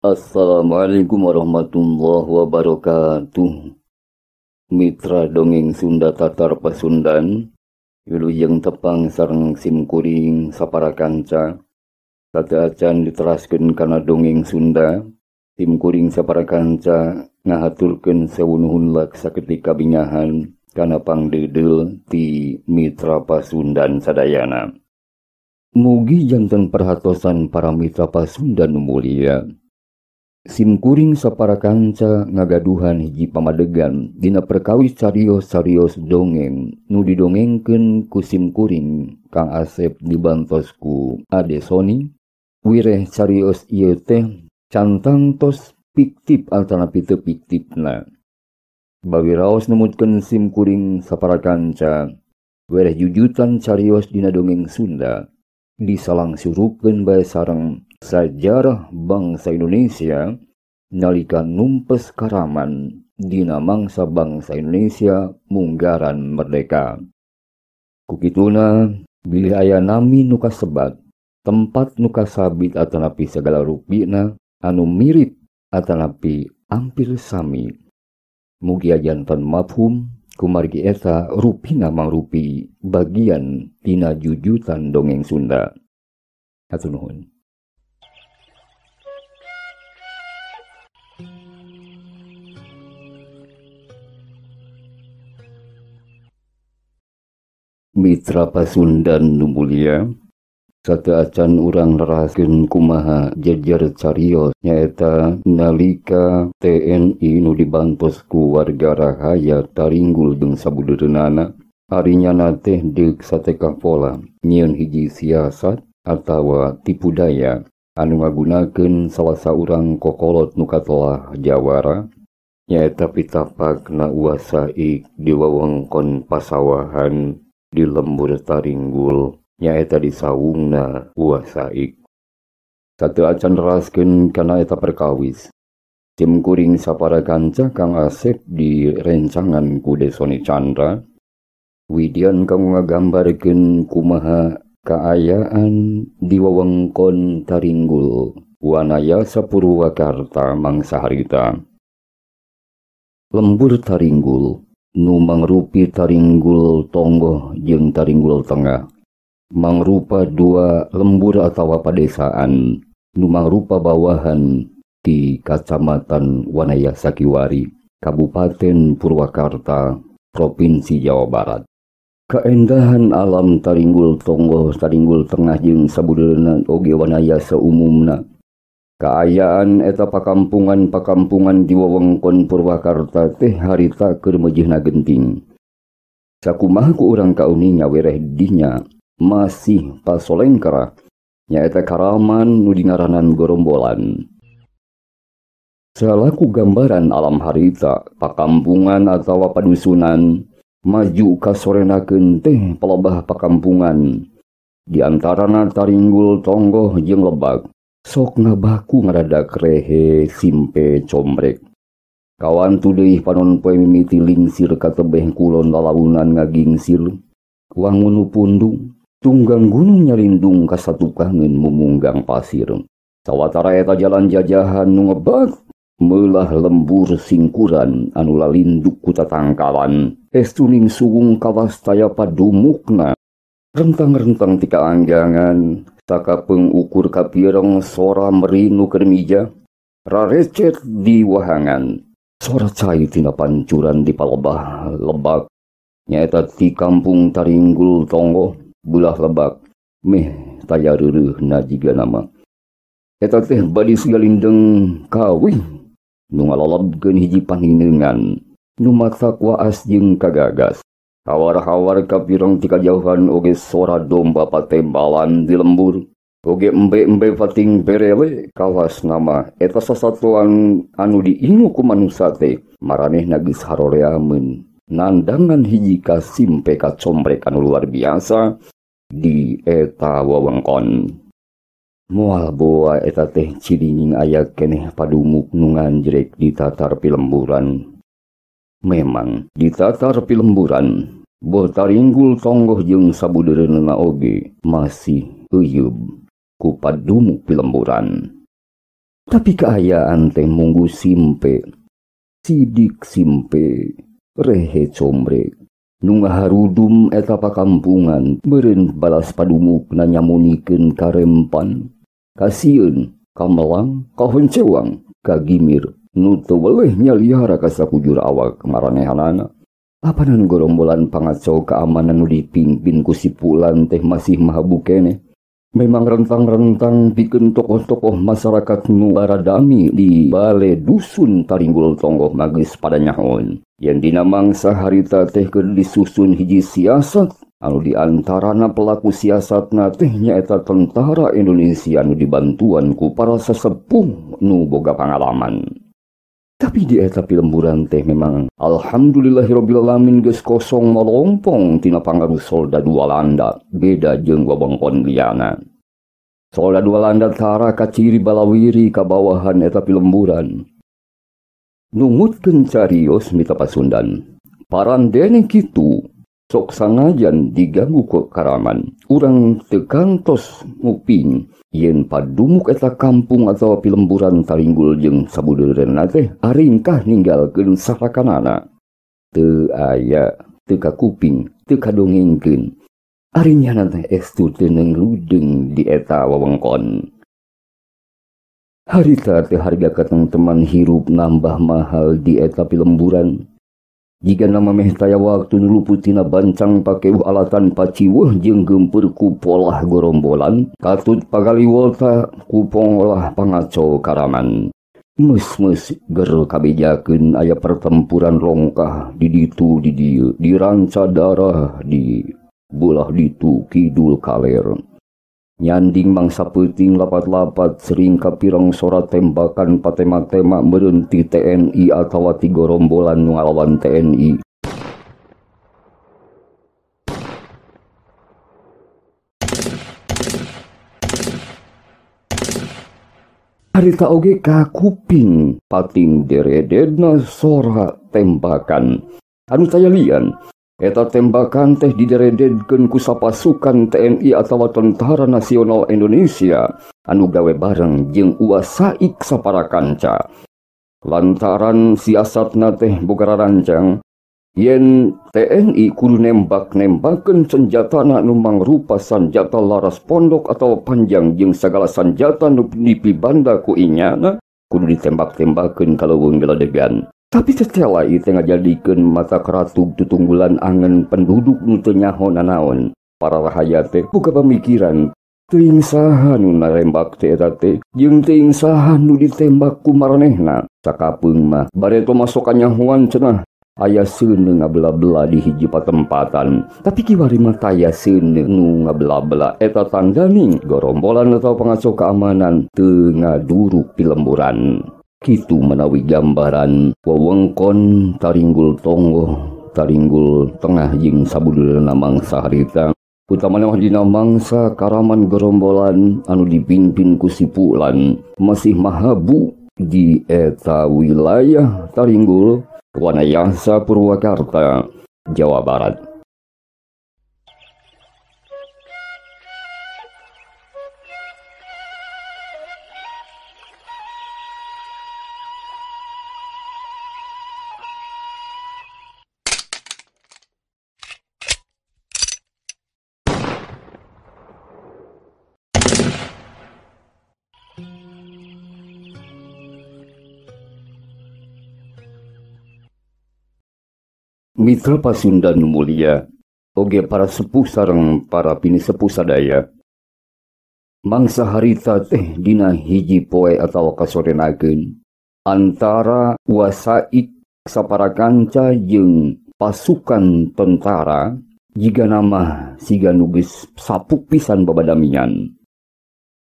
Assalamualaikum warahmatullahi wabarakatuh. Mitra dongeng Sunda Tatar Pasundan, wilujeng tepang sareng simkuring sapara kanca. Sateuacan diteraskeun kana dongeng Sunda, simkuring sapara kanca ngahaturkeun sewu nuhun saketik kabingahan kana pangdeudeuh ti Mitra Pasundan sadayana. Mugi janten perhatosan para mitra Pasundan nu mulia. Simkuring sapara kanca ngagaduhan hiji pamadegan dina perkawis carios-carios dongeng nu didongengkeun ku simkuring Kang Asep dibantos ku Ade Sony. Wireh carios ieu teh cantang tos fiktif atanapi teu fiktifna. Bawiraos numutkeun simkuring sapara kanca wireh jujutan carios dina dongeng Sunda disalangsurukeun bae sareng sajarah bangsa Indonesia nalika numpes karaman dina mangsa bangsa Indonesia munggaran merdeka. Kukituna bilih aya nami nu kasebat, tempat nu kasabit atanapi sagala rupina anu mirip atanapi ampir sami. Mugia janten mafhum kumargi eta rupina mangrupi bagian tina jujutan dongeng Sunda. Hatur nuhun. Mitra Pasundan nu mulia, sateuacan urang neraskeun kumaha jejer carios nyaeta nalika TNI nu dibantos ku warga Rahaya Taringgul jeung sabudeureunana, ari nyana teh deuk sateka pola nyieun hiji siasat atawa tipu daya anu ngagunakeun salah saurang kokolot nu katelah jawara nyaeta pitapakna Uwasaik di wewengkon pasawahan di lembur Taringgul nyaeta di saungna Uwasaik. Sateuacan neraskeun kana eta perkawis, simkuring sapara kanca Kang Asep di rencangan ku Desoni Chandra widian kanggo ngagambarkeun kumaha kaayaan di wewengkon Taringgul Wanayasa Purwakarta mangsa harita. Lembur Taringgul nu mangrupi Taringgul Tonggoh jeung Taringgul Tengah mangrupa dua lembur atawa padesaan nu mangrupa bawahan di Kacamatan Wanayasa Kiwari, Kabupaten Purwakarta, Provinsi Jawa Barat. Kaendahan alam Taringgul Tonggoh, Taringgul Tengah jeung sabudeureunna oge Wanayasa umumna. Kaayaan eta pakampungan-pakampungan di wewengkon Purwakarta teh harita keur mejihna genting. Sakumaha ku urang kauninga wereh dinya masih pasolengkara nyaeta karaman nu dingaranan gorombolan. Salaku gambaran alam harita pakampungan atawa padusunan maju kasorenakeun teh palebah pakampungan di antarana Taringgul Tonggoh jeung Lebak. Sok ngabaku ngaradak rehe simpe combrek. Kawantu deui panon poe mimiti lingsir ka tebeh kulon lalaunan ngagingsir. Wangun nu pundung, tunggang gunung nyalindung ka satukangeun mumunggang pasir. Sawatara eta jalan jajahan nu ngebak meulah lembur singkuran anu lalinduk ku tatangkalan. Estuning suwung kawas taya padumukna. Rentang-rentang ti kaanggangan, sakapeung ukur kapireng sora merinu keur mija, rarecet di wahangan. Sora cai tina pancuran di palebah Lebak, nyaeta ti kampung Taringgul Tonggoh beulah Lebak, meh taya reureuhna jiga nama. Eta teh badi sugalindeng kawih nu ngalalabkeun hiji paninengan nu matak waas jeung kagagas. Hawar-hawar kapireng ti kajauhan oge sora domba patembalan di lembur. Oge embe-embe pating berele kawas nama eta sasatuan anu diingu ku manusa teh maranehna geus haroreameun Nandangan hiji kasimpe kacombrek anu luar biasa di eta wewengkon. Moal boa eta teh cirining aya keneh padumuk nu nganjrek di tatar pilemburan. Memang di tatar pilemburan boh Taringgul Tonggoh jeung sabudeureunna oge masih euyeup ku padumuk pilemburan. Tapi kaayaan teh munggu simpe, sidik simpe, rehe combrek. Nu ngaharudum eta pakampungan meureun balas padumukna nyamunikeun karempan, kasieun, kamelang, kahoncewang, kagimir, nu teu weleh nyaliara ka sakujur awak maranehanana. Apanan gorombolan pangacau keamanan nu dipimpin ku si Pulan teh masih mahabu keneh. Memang rentang-rentang pikeun tokoh-tokoh masyarakat nu baradami di bale dusun Taringgul Tonggoh magis pada nyahoon. Yen dina mangsa harita teh keur disusun hiji siasat anu diantarana pelaku siasatna teh nyaeta tentara Indonesia nu dibantuan ku para sesepuh nu boga pangalaman. Tapi di eta pilemburan teh memang alhamdulillahirabbil alamin geus kosong malompong tina pangaruh soldadu Walanda, beda jeung wewengkon liana. Soldadu Walanda tara kaciri balawiri ka bawahan eta pilemburan. Numutkeun carios mita Pasundan. Parandene kitu sok sanajan diganggu ku karaman, urang teu kantos nguping yen padumuk eta kampung atawa pilemburan Taringgul jeung sabudeureunna teh aringkah ninggalkeun sarakanana. Teu aya, teu kakuping, teu kadongengkeun. Ari nyana teh estu teu ludeng di eta wewengkon. Harita teh harga katengteman hirup nambah mahal di eta pilemburan. Jika nama meh taya waktu nuluputina bancang pakeuh alatan paciweuh jeung geumpeur ku polah gorombolan, katut pagaliwolta ku pongolah pangacau karaman. Meus-meus ger kabejakeun aya pertempuran longkah di ditu di dieu, di ranca darah di belah ditu kidul kaler. Nyanding mangsa peuting lapat-lapat sering kapirang sora tembakan patema-tema meureun ti TNI atawa ti gorombolan nu ngalawan TNI. Harita oge kakuping pating derededna sora tembakan. Anu taya lian, eta tembakan teh diderededkeun ku sapasukan TNI atawa Tentara Nasional Indonesia anu gawe bareng jeung uasaik sapara kanca. Lantaran siasatna teh boga rancang yen TNI kudu nembak-nembakeun senjatana nu mangrupa sanjata laras pondok atawa panjang jeung sagala sanjata nu dipibanda ku inyana kudu ditembak-tembakeun ka leuweung geledegan. Tapi tetela ieu teh ngajadikeun mata keratug tutunggulan angen penduduk nu teu nyaho nanaon. Para rahayat teh boga pamikiran teuing saha nu narembak teh eta teh jeung teuing saha nu ditembak ku maranehna. Sakapeung mah bareto masuk kanyahoan cenah aya seuneu ngabela-bela di hiji patempatan. Tapi kiwari mah taya seuneu nu ngabela-bela eta tandaning gorombolan atau pangacau keamanan teu ngaduruk pilemburan. Kitu menawi gambaran wewengkon Taringgul Tonggoh, Taringgul Tengah jeung sabudeureunna mangsa harita. Utamana mah dina mangsa karaman gerombolan anu dipimpin ku si Pulan masih mahabu di eta wilayah Taringgul, Wanayasa, Purwakarta, Jawa Barat. Mitra Pasundan mulia, oge para sepuh sareng para pinisepuh sadaya. Mangsa harita teh dina hiji poe atawa kasorenakeun antara wasaik sapara kanca jeung pasukan tentara jiga nama siga nu geus sapuk pisan babadamian.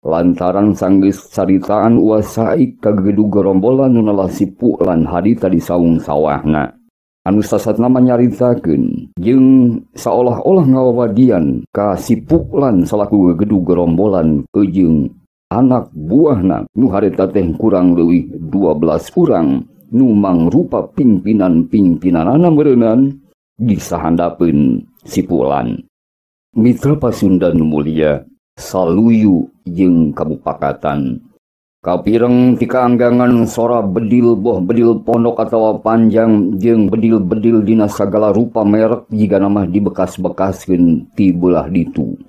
Lantaran sanggeus caritaan wasaik kagedug gerombolan nu nalasi pulan harita di saung sawahna. Anu sasatna mah nyaritakeun jeung saolah-olah ngawawadian ka si Puklan salaku gegedug gerombolan jeung anak buahna nu harita teh kurang leuwih 12 urang nu mangrupa pimpinan-pimpinanana meureunnan di sahandapeun si Pulan. Mitra Pasundan mulia saluyu jeung kabupakatan. Kapireng ti kaanggangan sora bedil boh bedil pondok atawa panjang jeung bedil-bedil dina sagala rupa merek jigana mah dibekas-bekaskeun ti beulah ditu.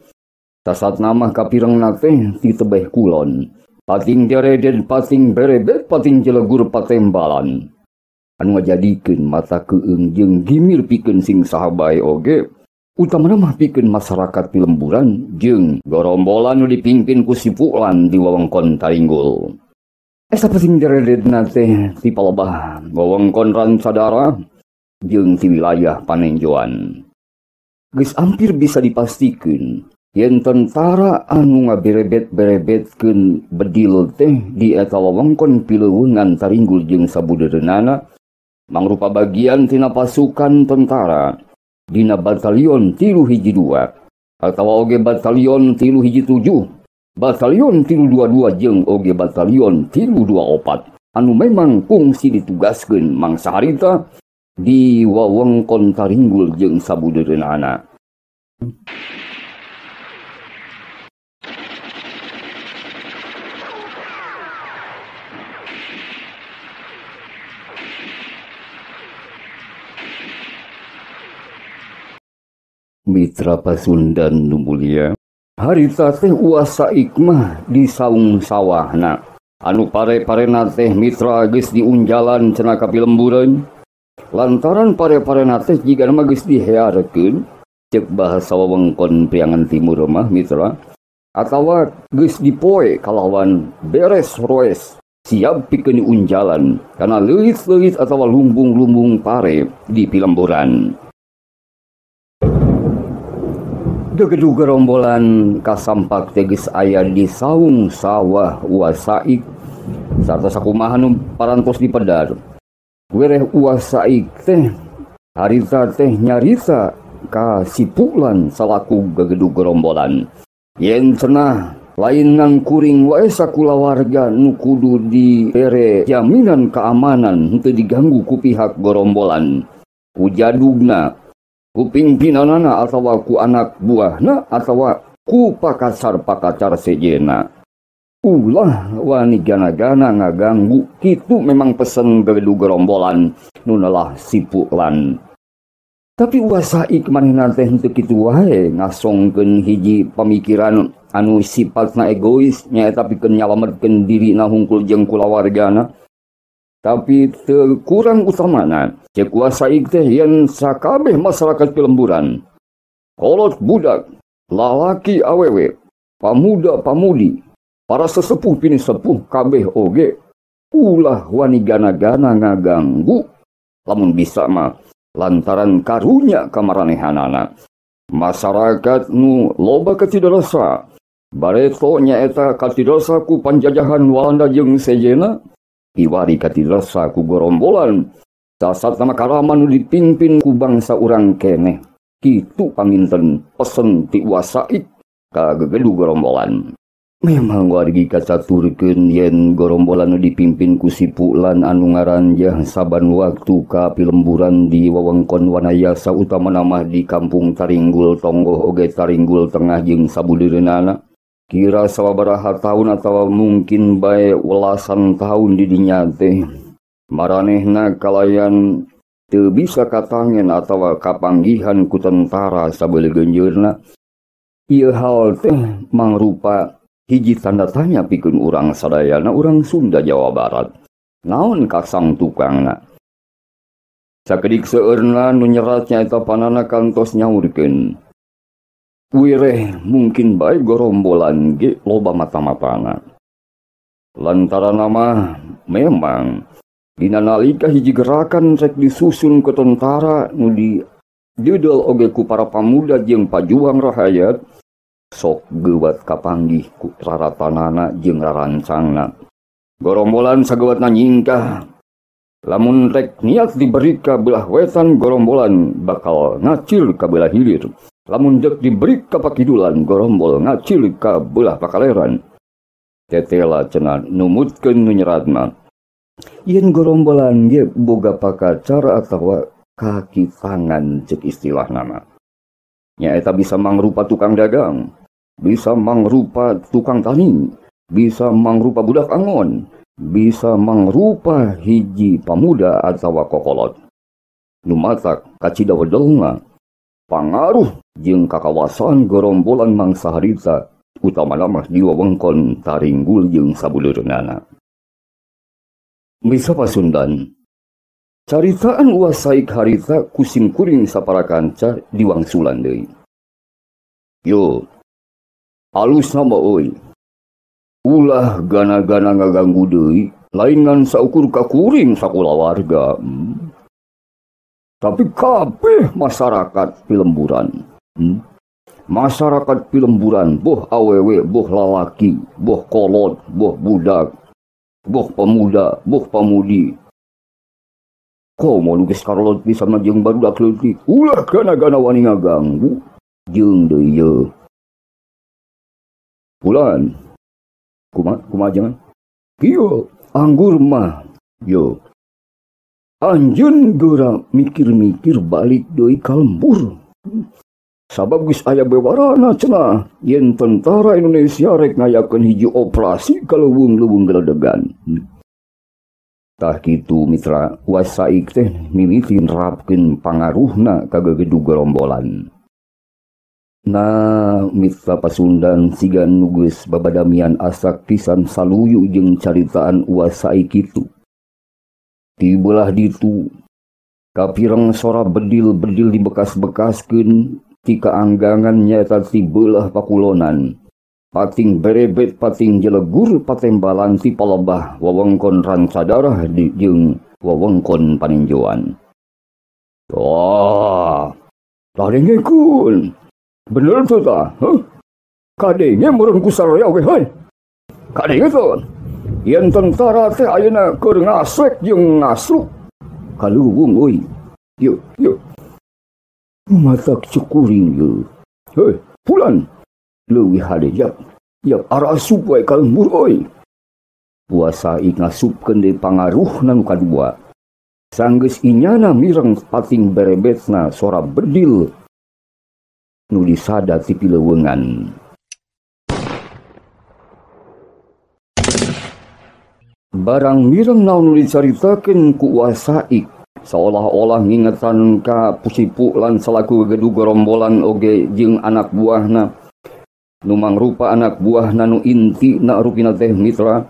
Tasatna mah kapirengna teh ti tebeh kulon. Pating deredet, pating berebet, pating jelegur patembalan. Anu ngajadikeun mata keung jeung gimir pikeun sing saha bae oge, utamana mah pikeun masyarakat pilemburan jeung gorombolan nu dipimpin ku si Pulan di wewengkon Taringgul. Eta pating deredetna teh ti palebah wewengkon Ransadara jeung ti wilayah Panenjoan. Geus hampir bisa dipastikeun yen tentara anu ngaberebet-berebetkeun bedil teh di eta wewengkon Pileuweungan Taringgul jeung sabudeureunana mangrupa bagian tina pasukan tentara dina batalion 312 atawa oge batalion 317, batalion 322 jeung oge batalion 324 anu memang kungsi ditugaskeun mangsa harita di wewengkon Taringgul jeung sabudeureunana. Mitra Pasundan nu mulia, harita teh uasa ikmah di saung sawahna. Anu pare-parena teh mitra geus diunjalan cenah ka pilembureun. Lantaran pare-parena teh jigana mah geus dihearkeun, ceuk bahasa wewengkon Priangan Timur mah mitra, atawa geus dipoe kalawan beres roes siap pikeun diunjalan kana leuit-leuit atawa lumbung-lumbung pare di pilemburan. Gegedug gerombolan kasampak teh geus aya di saung sawah Uwasaik sarta sakumaha nu parantos dipedar. Wereh Uwasaik teh harita teh nyarita ka si Pulan salaku gegedug gerombolan. Yen cenah lain ngan kuring wae sakulawarga nu kudu dibere jaminan keamanan henteu diganggu ku pihak gerombolan. Ku jadugna, ku pimpinanana atawa ku anak buahna atawa ku pakasar-pakacar sejena. Ulah wani gana-gana ngaganggu kitu memang pesen gegedug gerombolan nu nelah si Pulan. Tapi Uwasaik manehna teh henteu kitu wae ngasongkeun hiji pamikiran anu sifatna egois nyaeta pikeun nyalametkeun dirina hungkul jeung kulawargana. Tapi teu kurang utamana ceuk Uwasaik teh yen sakabeh masyarakat pilemburan, kolot budak, lalaki awewe, pamuda pamudi, para sesepuh pini sepuh kabeh oge ulah wani gana-gana ngaganggu lamun bisa mah lantaran karunya kamaranehanana. Masyarakat nu loba katidarasa bareto nyaeta katidarasa ku panjajahan Walanda jeung sejena, kiwari katidarasa ku gorombolan sasat nama karaman nu dipimpin ku bangsa urang keneh. Kitu panginten pesen ti Uwasaik ka gegedug gerombolan. Memang wargi kacaturkeun yen gorombolan nu dipimpin ku si Pulan anu ngaranjah saban waktu ka pilemburan di wewengkon Wanayasa utamana mah di kampung Taringgul Tonggoh oge Taringgul Tengah jeung sabudeureunana. Kira sababaraha tahun atawa mungkin bae welasan tahun di dinya teh maranehna kalayan teu bisa katangen atawa kapanggihan ku tentara sabeulegeunjeurna. Ieu hal teh mangrupa hiji tanda tanya pikeun urang sadayana urang Sunda Jawa Barat. Naon kasang tukangna? Sakedik seueurna nu nyerat nyaeta panana kantos nyaurkeun. Wireh mungkin bae gorombolan ge loba mata-matana. Lantaran mah memang dina nalika hiji gerakan rek disusun ke tentara nu didedel oge ku para pamuda jeung pajuang rahayat, sok geuwat kapanggih ku raratanana jeung rarancangna. Gorombolan sageuwatna nyingkah Lamun rek niat diberi ka belah wetan gorombolan bakal ngacil ka belah hilir. Lamun dek diberi ka pakidulan gorombol ngacil ka belah pakaleran. Tetela cenah numutkeun nu nyeratna. Yen gorombolan ge boga pakacara atawa kaki tangan cek istilah nama. Nyaeta bisa mangrupa tukang dagang, bisa mangrupa tukang tani, bisa mangrupa budak angon, bisa mangrupa hiji pamuda atawa kokolot. Numatak kacida wedelna pangaruh jeung kakawasan gorombolan mangsa harita utamana mah di wewengkon Taringgul jeung sabuleureunana. Misa Pasundan, caritaan Uwa Saik harita kusim kuring sapara kanca diwangsulan deui. Yo, alus nama euy. Ulah gana-gana ngaganggu deui, lain ngan saukur ka kuring sakulawarga. Tapi kabeh masyarakat pilemburan. Masyarakat pilemburan, boh awewe, boh lalaki, boh kolot, boh budak, boh pemuda, boh pamudi. Komo nu geus karolot pisan mah jeung barudak leutik, ulah gana-gana wani ngaganggu jeung deui ye. Bulan kuma jangan. Kieu anggur mah yo. Anjeun geura mikir-mikir balik deui ka lembur. Sabab geus aya bewarana cenah yen tentara Indonesia rek ngayakeun hiji operasi ka leuweung-leuweung geledegan. Tah kitu mitra, Uwa Saik teh mimiti nerapkeun pangaruhna ka gegedug gerombolan. Nah, mitra Pasundan siga nu geus babadamian asak pisan saluyu jeung caritaan Uwa Saik kitu. Ti beulah ditu kapireng sora bedil-bedil dibekas-bekaskeun ti kaanggangan nyaeta ti beulah pakulonan. Pating berebet pating jelegur patembalan ti palebah wewengkon Rancadarah jeung wewengkon Paninjoan. Wah, kadengekeun. Bener tuh ta? Huh? Kadenge meureun ku saraya we heuy. Kadenge tuh. Yen tentara teh ayeuna keur ngasrek jeung ngasruk ka leuweung euy. Yeuh, yeuh. Matak cukuring yeuh. Heuy, pulan. Leuwih hade yap. Yap arasup we ka lembur euy. Uwa Saik ngasupkeun deui pangaruhna nu kadua. Sanggeus inyana mireng pating berebetna sora bedil nu disada ti pileuweungan. Barang mireng naon nu dicaritakeun ku Uwa Saik, seolah-olah ngingetan ka Pusipu lan salaku gegedug gerombolan oge jeung anak buahna. Nu mangrupa anak buahna nu intina rupina teh mitra,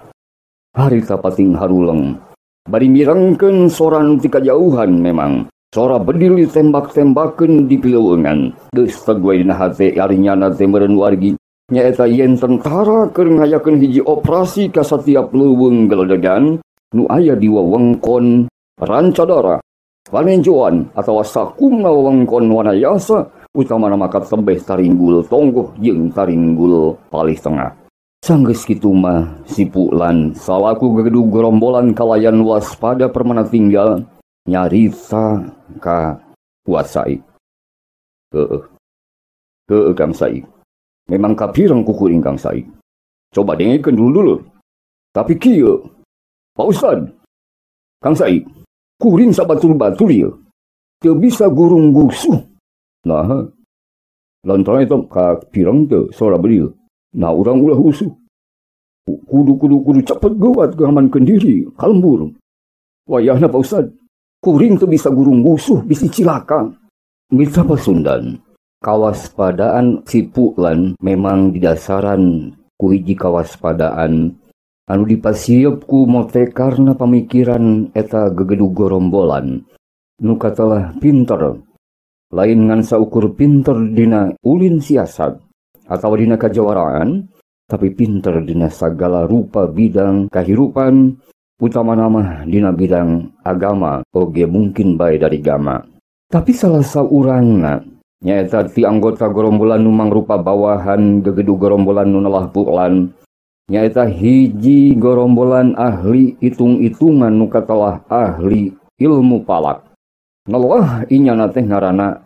harita pating haruleng. Bari mirengkeun sora nu ti kajauhan memang. Sora bedil ditembak-tembakeun di pileuweungan. Geus teg we dina hate ari nyana teh meureun wargi. Nyaeta yen tentara keur ngayakeun hiji operasi ka satiap leuweung geledegan nu aya di wewengkon Rancadara, Paninjoan atawa sakumna wewengkon Wanayasa, utamana maka tebeh Taringgul Tonggoh jeung Taringgul Palih Tengah. Sanggeus kitu mah si Pulan salaku gegedug gerombolan kalayan waspada permana tinggal nyarita ka Uwa Saik. Heueuh. Heueuh Kang Saik. Memang kapireng ku kuring Kang Saik. Coba dengekeun dulu. Tapi kieu, Pak Ustad, Kang Saik, kuring sabatur-batur ieu. Teu bisa gurung gusuh. Nah, lantaran eta kapireng teu sora bedil. Nah, urang ulah usuh. Kudu cepet geuwat ngamankeun diri ka lembur. Wayahna Pak Ustad, kuring teu bisa gurung gusuh bisi cilaka. Mitra Pasundan, kawaspadaan si Pulan memang didasaran ku hiji kawaspadaan anu dipasieup ku mote karena pamikiran eta gegedug gorombolan nu katelah pinter, lain ngan saukur pinter dina ulin siasat atawa dina kajawaraan, tapi pinter dina sagala rupa bidang kahirupan, utamana mah dina bidang agama oge mungkin bae dari gama. Tapi salah saurangna nyaeta ti anggota gerombolan nu mangrupa bawahan gegedug gerombolan nu nelah Pulan Nyaeta hiji gorombolan ahli hitung-hitungan nu katelah ahli ilmu palak. Ngelah inyana teh ngaranna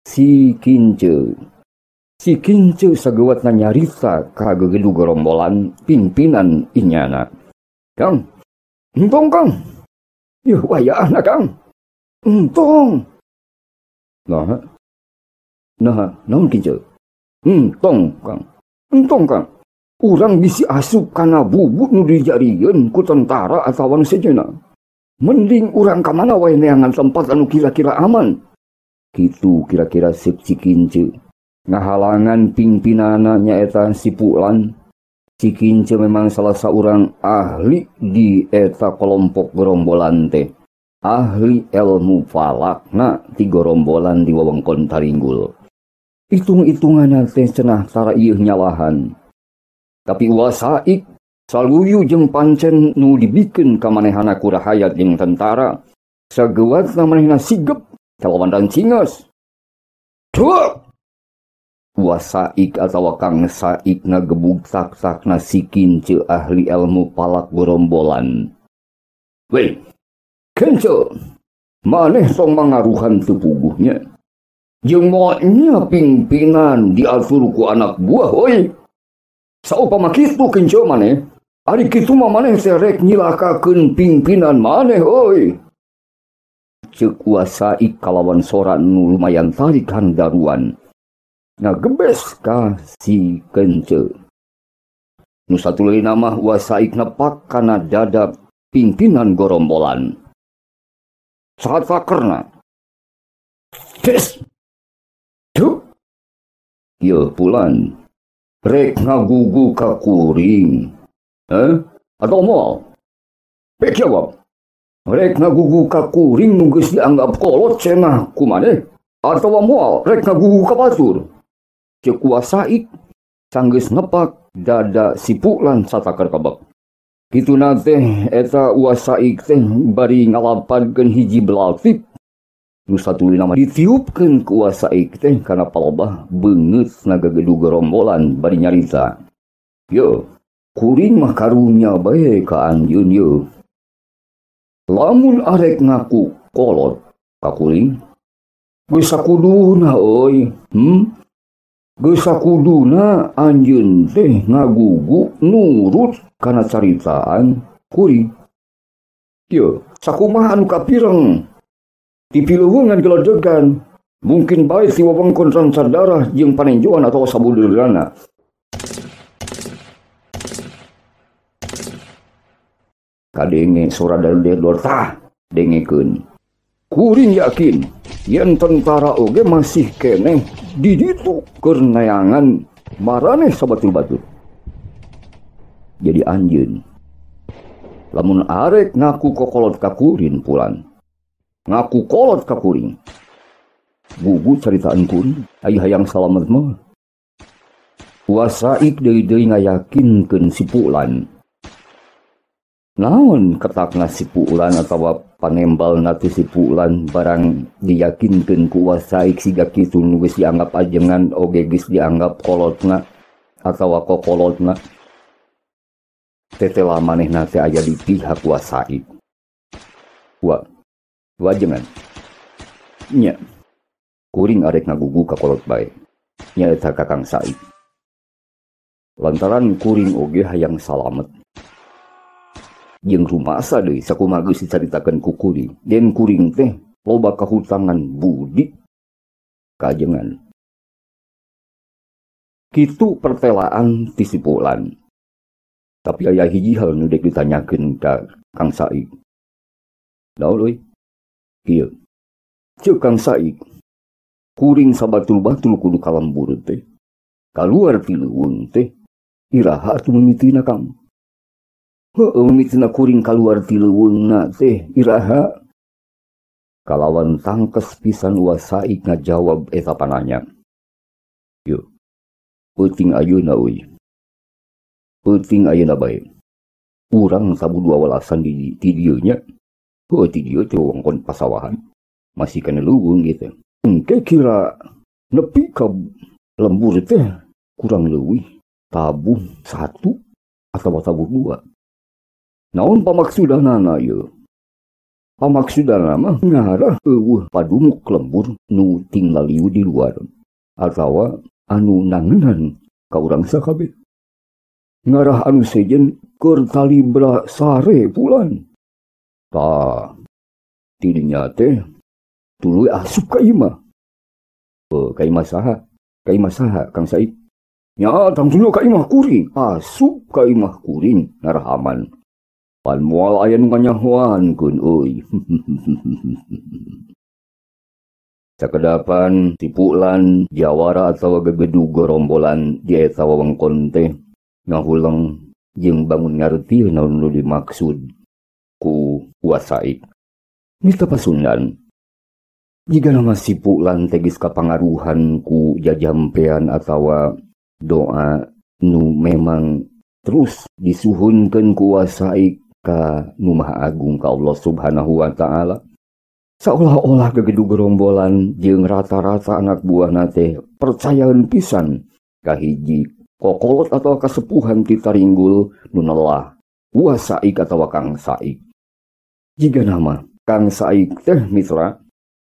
si Kince. Si Kince sageuwatna nyarita ka gegedu gorombolan pimpinan inyana. Kang, entong Kang. Yuh wayahna Kang. Entong. Nah, nah, naon Kince? Entong Kang. Entong Kang. Urang bisi asup kana bubut nu dijarieun ku tentara atawa nu sejenna. Mending urang ka mana wae neangan tempat anu kira-kira aman. Kitu kira-kira seuk si Kince. Ngahalangan pimpinanna nyaeta si Pulan. Si Kince memang salah saurang ahli di eta kelompok gerombolan teh. Ahli ilmu falakna ti gerombolan di wewengkon Taringgul. Hitung-hitunganna teh cenah tara ieu nyalahan. Tapi wasaik saluyu jeung pancen nu dibikeun ka manehana ku rahayat jeung tentara. Sageuwatna manehna sigep kalawan rancingas. Duh! Wasaik atawa Kang Saik ngagebug tak-takna si Kince ahli ilmu palak gerombolan. Weh, Kince, maneh tong mangaruhan teu puguhnya. Jeung moalnya pimpinan diatur ku anak buah euy. Saupama kitu Kince maneh, ari kitu mah maneh teh rek nyilakakeun pimpinan maneh euy. Ceuk Wasaik kalawan sora nu lumayan tarik handaruan. Ngagebes ka si Kince. Nu satuluyna mah Wasaik nepak kana dada pimpinan gorombolan. Satakerna. Des. Duh. Ieu Pulan. Rek ngagugu ka kuring. Atau moal? Pek jawab. Rek ngagugu ka kuring nu geus dianggap kolot cenah ku maneh. Atawa moal rek ngagugu ka batur. Ceuk Wasaik sanggeus nepak dada si Pulan sataker kebek. Kituna teh eta Wasaik teh bari ngalapadkeun hiji belaltip. Nu satuluyna mah ditiupkeun ku Wasaik teh kana palebah beungeut nagagedu gerombolan bari nyarita. Yo, kuring mah karunya bae ka anjeun yeuh. Lamun arek ngaku kolot ka kuring, geus sakuduna euy. Geus sakuduna anjeun teh ngagugu nurut kana caritaan kuring. Yo, sakumaha anu kapireng di piluhungan geledegan, mungkin bae si wewengkon rancar darah jeung panenjoan atawa sabudeurana. Kadenge sora dar-dor tah dengekeun. Kuring yakin yen tentara oge masih keneh di ditu keur neangan maraneh sabatur-batur. Jadi anjeun lamun arek ngaku kokolot ka kuring Pulan. Ngaku kolot ka kuring. Gugu caritaan kuring, ai hayang salamet mah. Wasaik deui-deui ngayakinkeun si Pulan. Naon ketakna si Pulan atawa panembalna ti si Pulan barang diyakinkeun ku Wasaik siga kitu nu geus dianggap ajengan oge geus dianggap kolotna atawa kokolotna. Tetela manehna teh aya di pihak Wasaik. Wa wajengan. Nya. Kuring arek ngagugu ka kolot bae. Nya eta ka Kang Saik. Lantaran kuring oge hayang salamet. Jeung rumasa deui sakumaha geus dicaritakeun ku kuring. Den kuring teh loba kahutangan budi kajengan. Kitu pertelaan ti si Pulan. Tapi aya hiji hal nu dek ditanyakeun ka Kang Saik. Naon euy? Kieu. Ceuk Kang Saik, kuring sabatul-batul kudu ka lembur teh. Kaluar ti leuweung teh, iraha atuh mimitina Kang? Heueuh mimitina kuring kaluar ti leuweungna teh iraha? Kalawan tangkes pisan Wasaik ngajawab eta pananya. Yeuh, peuting ayeuna euy. Peuting ayeuna bae. Urang tabuh dua walasan di dieu nya. Heueuh ti dieu teh wewengkon pasawahan. Masih kana leuweung ieu teh. Engke kira nepi ka lembur teh kurang leuwih tabuh 1 atawa tabuh dua. Naon pamaksudanana ieu? Pamaksudana mah ngarah eueuh padumuk lembur nu tinglaliu di luar atawa anu nangenan ka urang sakabeh. Ngarah anu sejen keur talibra sare bulan. Tah, tidinya teh tuluy asup ka imah. Ka imah saha? Ka imah saha Kang Said? Nya tangtuna ka imah kuring, asup ka imah kuring ngarah aman. Pan moal aya nu nganyahoankeun euy. Sakedapan tipulan jawara atawa gegedug gorombolan di eta wewengkon teh ngahuleng jeung bangun ngarti naon nu dimaksud ku Wasaik. Mita Pasundan. Jika nama si Pulan teh geus kapangaruhan ku jajampean atawa doa nu memang terus disuhunkeun ku Wasaik ka nu Maha Agung ka Allah Subhanahu wa Ta'ala. Seolah-olah gegedug gerombolan jeung rata-rata anak buahna teh percayaeun pisan ka hiji kokolot atawa kasepuhan ti Taringgul nu nelah Wasaik atawa Kang Saik. Jika nama Kang Saik teh mitra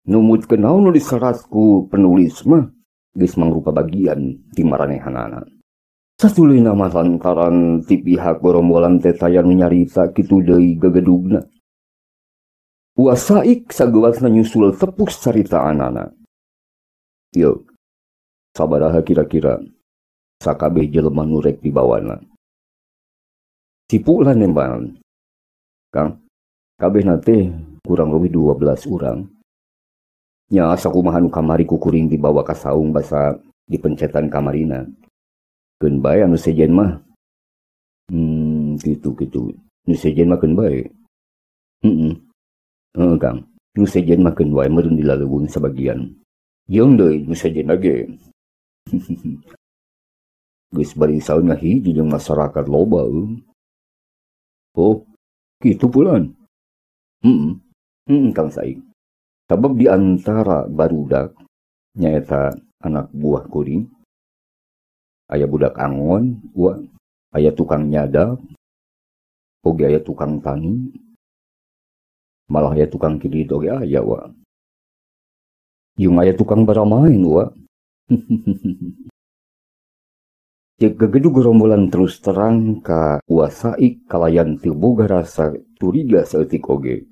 numutkeun naon nu diserat ku penulis mah geus mangrupa bagian ti maranehanana. Satuluyna mah lantaran ti pihak gerombolan teh taya nu nyarita kitu deui gegedugna. Wasaik sageuwasna nyusul tepus caritaanana. Ieu sabaraha kira-kira sakabeh jelema nu rek dibawana. Si Pulan nembalan. Kang, kabehna teh kurang leuwih 12 urang. Nya sakumaha nu kamari ku kuring dibawa ka saung basa dipencetan kamarina. Keun bae anu sejen mah. Kitu-kitu. Nu sejen mah keun bae. Heeh. Heeh, Kang. Nu sejen mah keun wae meureun dilaleuweung sabagian. Jeung deui nu sejen ge. Geus bari saun ngahiji jeung masyarakat loba euy. Oh, kitu Pulan. Heeh. Heeh, Kang Saik. Sabab di antara barudak nyaeta anak buah kuring, aya budak angon, wa, aya tukang nyadap, oge aya tukang tani, malah aya tukang kidit oge aya wa. Jeung aya tukang baramain wa. Ceuk gegedug gerombolan terus terang ka Wasaik kalayan teu boga rasa curiga saeutik oge.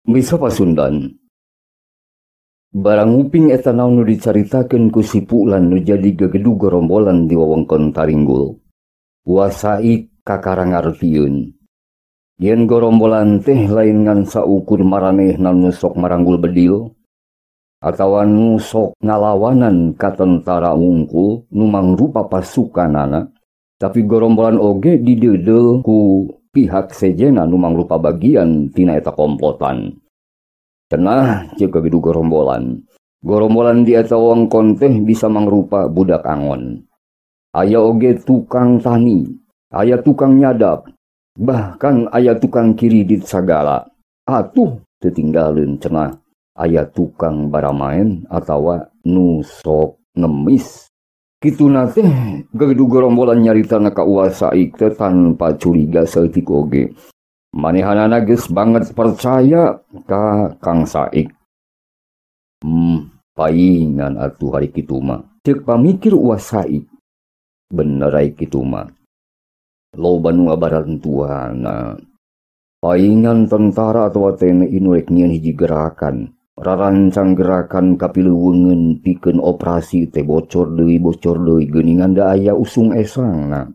Misa Pasundan. Barang nguping eta naon nu dicaritakeun ku si Pulan nu jadi gegedug gerombolan di wewengkon Taringgul. Wasaik kakara ngartieun. Yen gerombolan teh lain ngan saukur maranehna nu sok maranggul bedil atawa nu sok ngalawanan ka tentara wungkul nu mangrupa pasukanana, tapi gerombolan oge dideudeuh ku pihak sejena nu mangrupa bagian tina eta komplotan. Cenah ceuk gegedug gerombolan. Gerombolan di eta wewengkon teh bisa mangrupa budak angon. Aya oge tukang tani, aya tukang nyadap, bahkan aya tukang kiridit sagala. Atuh teu tinggaleun cenah aya tukang baramaen atawa nu sok ngemis. Kituna teh gegedug gerombolan nyaritana ka Wasaik teh tanpa curiga saeutik oge. Manehanana geus banget percaya ka Kang Saik. Paingan atuh hari kitu mah. Ceuk pamikir Wasaik. Bener ai kitu mah. Loba nu ngabarantuana. Paingan tentara atawa TNI nu rek nyieun hiji gerakan. Rarancang gerakan kapileuweungeun pikeun operasi teh bocor deui geuningan da aya usung esangna.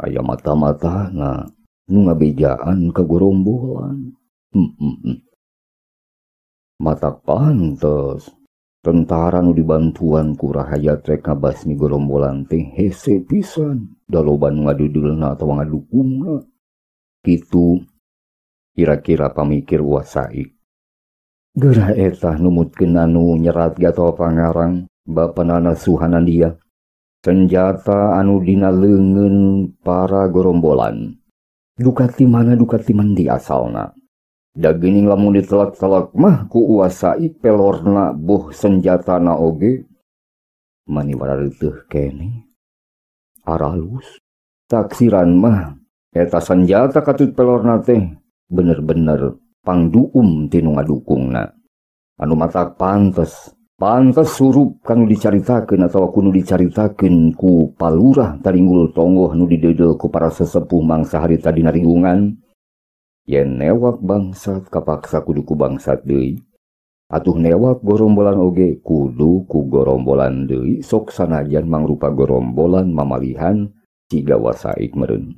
Aya mata-matana nu ngabejaan ka gorombolan. Mata pantes tentara nu dibantuan ku rahayat rek ngabasmi gorombolan teh hese pisan da loba nu ngadudeulna atawa ngadukungna. Kitu kira-kira pamikir Wasaik. Geurah eta numutkeun anu nyerat atawa pangarang bapanana Suhanandia. Senjata anu dina leungeun para gorombolan. Duka ti mana duka ti mandi asalna. Da geuning lamun ditelak-telak mah ku Wasaik pelorna boh senjatana oge mani warareunteuh keneh. aralus. Taksiran mah eta sanjata katut pelorna teh bener-bener pangduum tinu ngadukungna. Anu matak pantes, pantes surup kanu dicaritakeun atawa kunu dicaritakeun ku palurah Taringgul Tonggoh nu dideudeul ku para sesepuh mangsa harita dina ringgungan. Yen newak bangsat kapaksa kudu ku bangsat deui. Atuh newak gorombolan oge kudu ku gorombolan deui sok sanajan mangrupa gorombolan mamalihan siga wasaik meureun.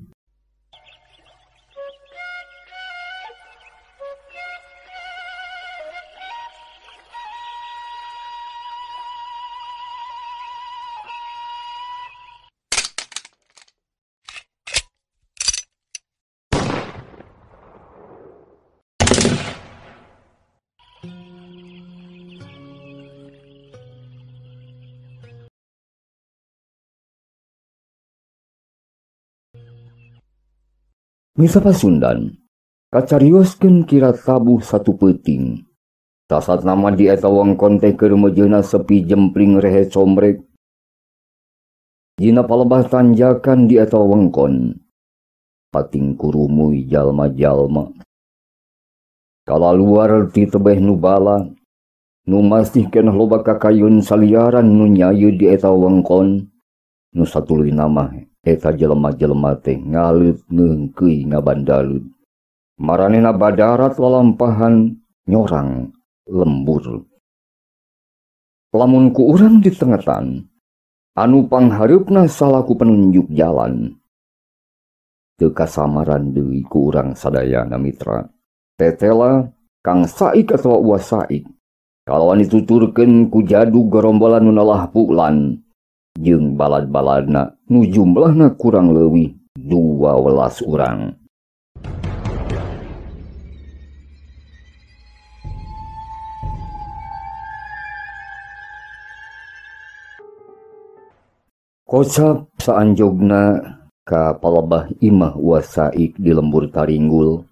Misa Pasundan, kacarioskeun kira tabuh satu peuting. Tasat nama di eta wengkon teh keur mejeuna sepi jempling rehe combrek. Dina palebah tanjakan di eta wengkon, pating kurumuy jalma-jalma. Kalaluar ti tebeh nu bala, nu masih keneh loba kakayun saliaran nu nyayu di eta wengkon, nu satuluyna mah eta jelema-jelema teh ngaleut neungkeuy ngabandalut. Maranehna badarat lalampahan nyorang lembur. Lamun ku urang ditengetan, anu panghareupna salaku penunjuk jalan. Teu kasamaran deui ku urang sadayana mitra. Tetela Kang Saik atawa Uwa Saik kalawan dituturkeun ku jadu gorombolan nu nalah pulan jeung balad-baladna nu jumlahna kurang leuwih 12 urang. Kocap saanjogna ka palebah imah Uwa Saik di lembur Taringgul.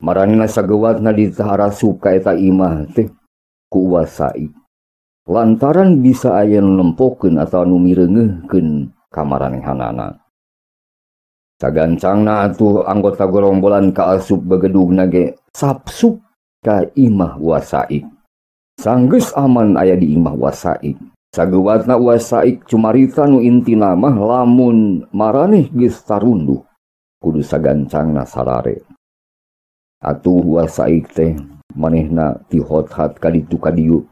Maranehna sagewatna ditarasup ka eta imah teh ku Uwa Saik. Lantaran bisa aya nu nempokeun atawa nu mireungeuhkeun ka maranehanana. Sagancangna atuh anggota gorombolan kaasup begedugna ge sapsup ka imah Uwa Saik. Sanggeus aman aya di imah Uwa Saik. Sagewatna Uwa Saik cumarita nu intina mah lamun maraneh geus tarunduh kudu sagancangna sarare. Atuh Uwa Saik teh manehna tihot-hat ka ditu ka dieu.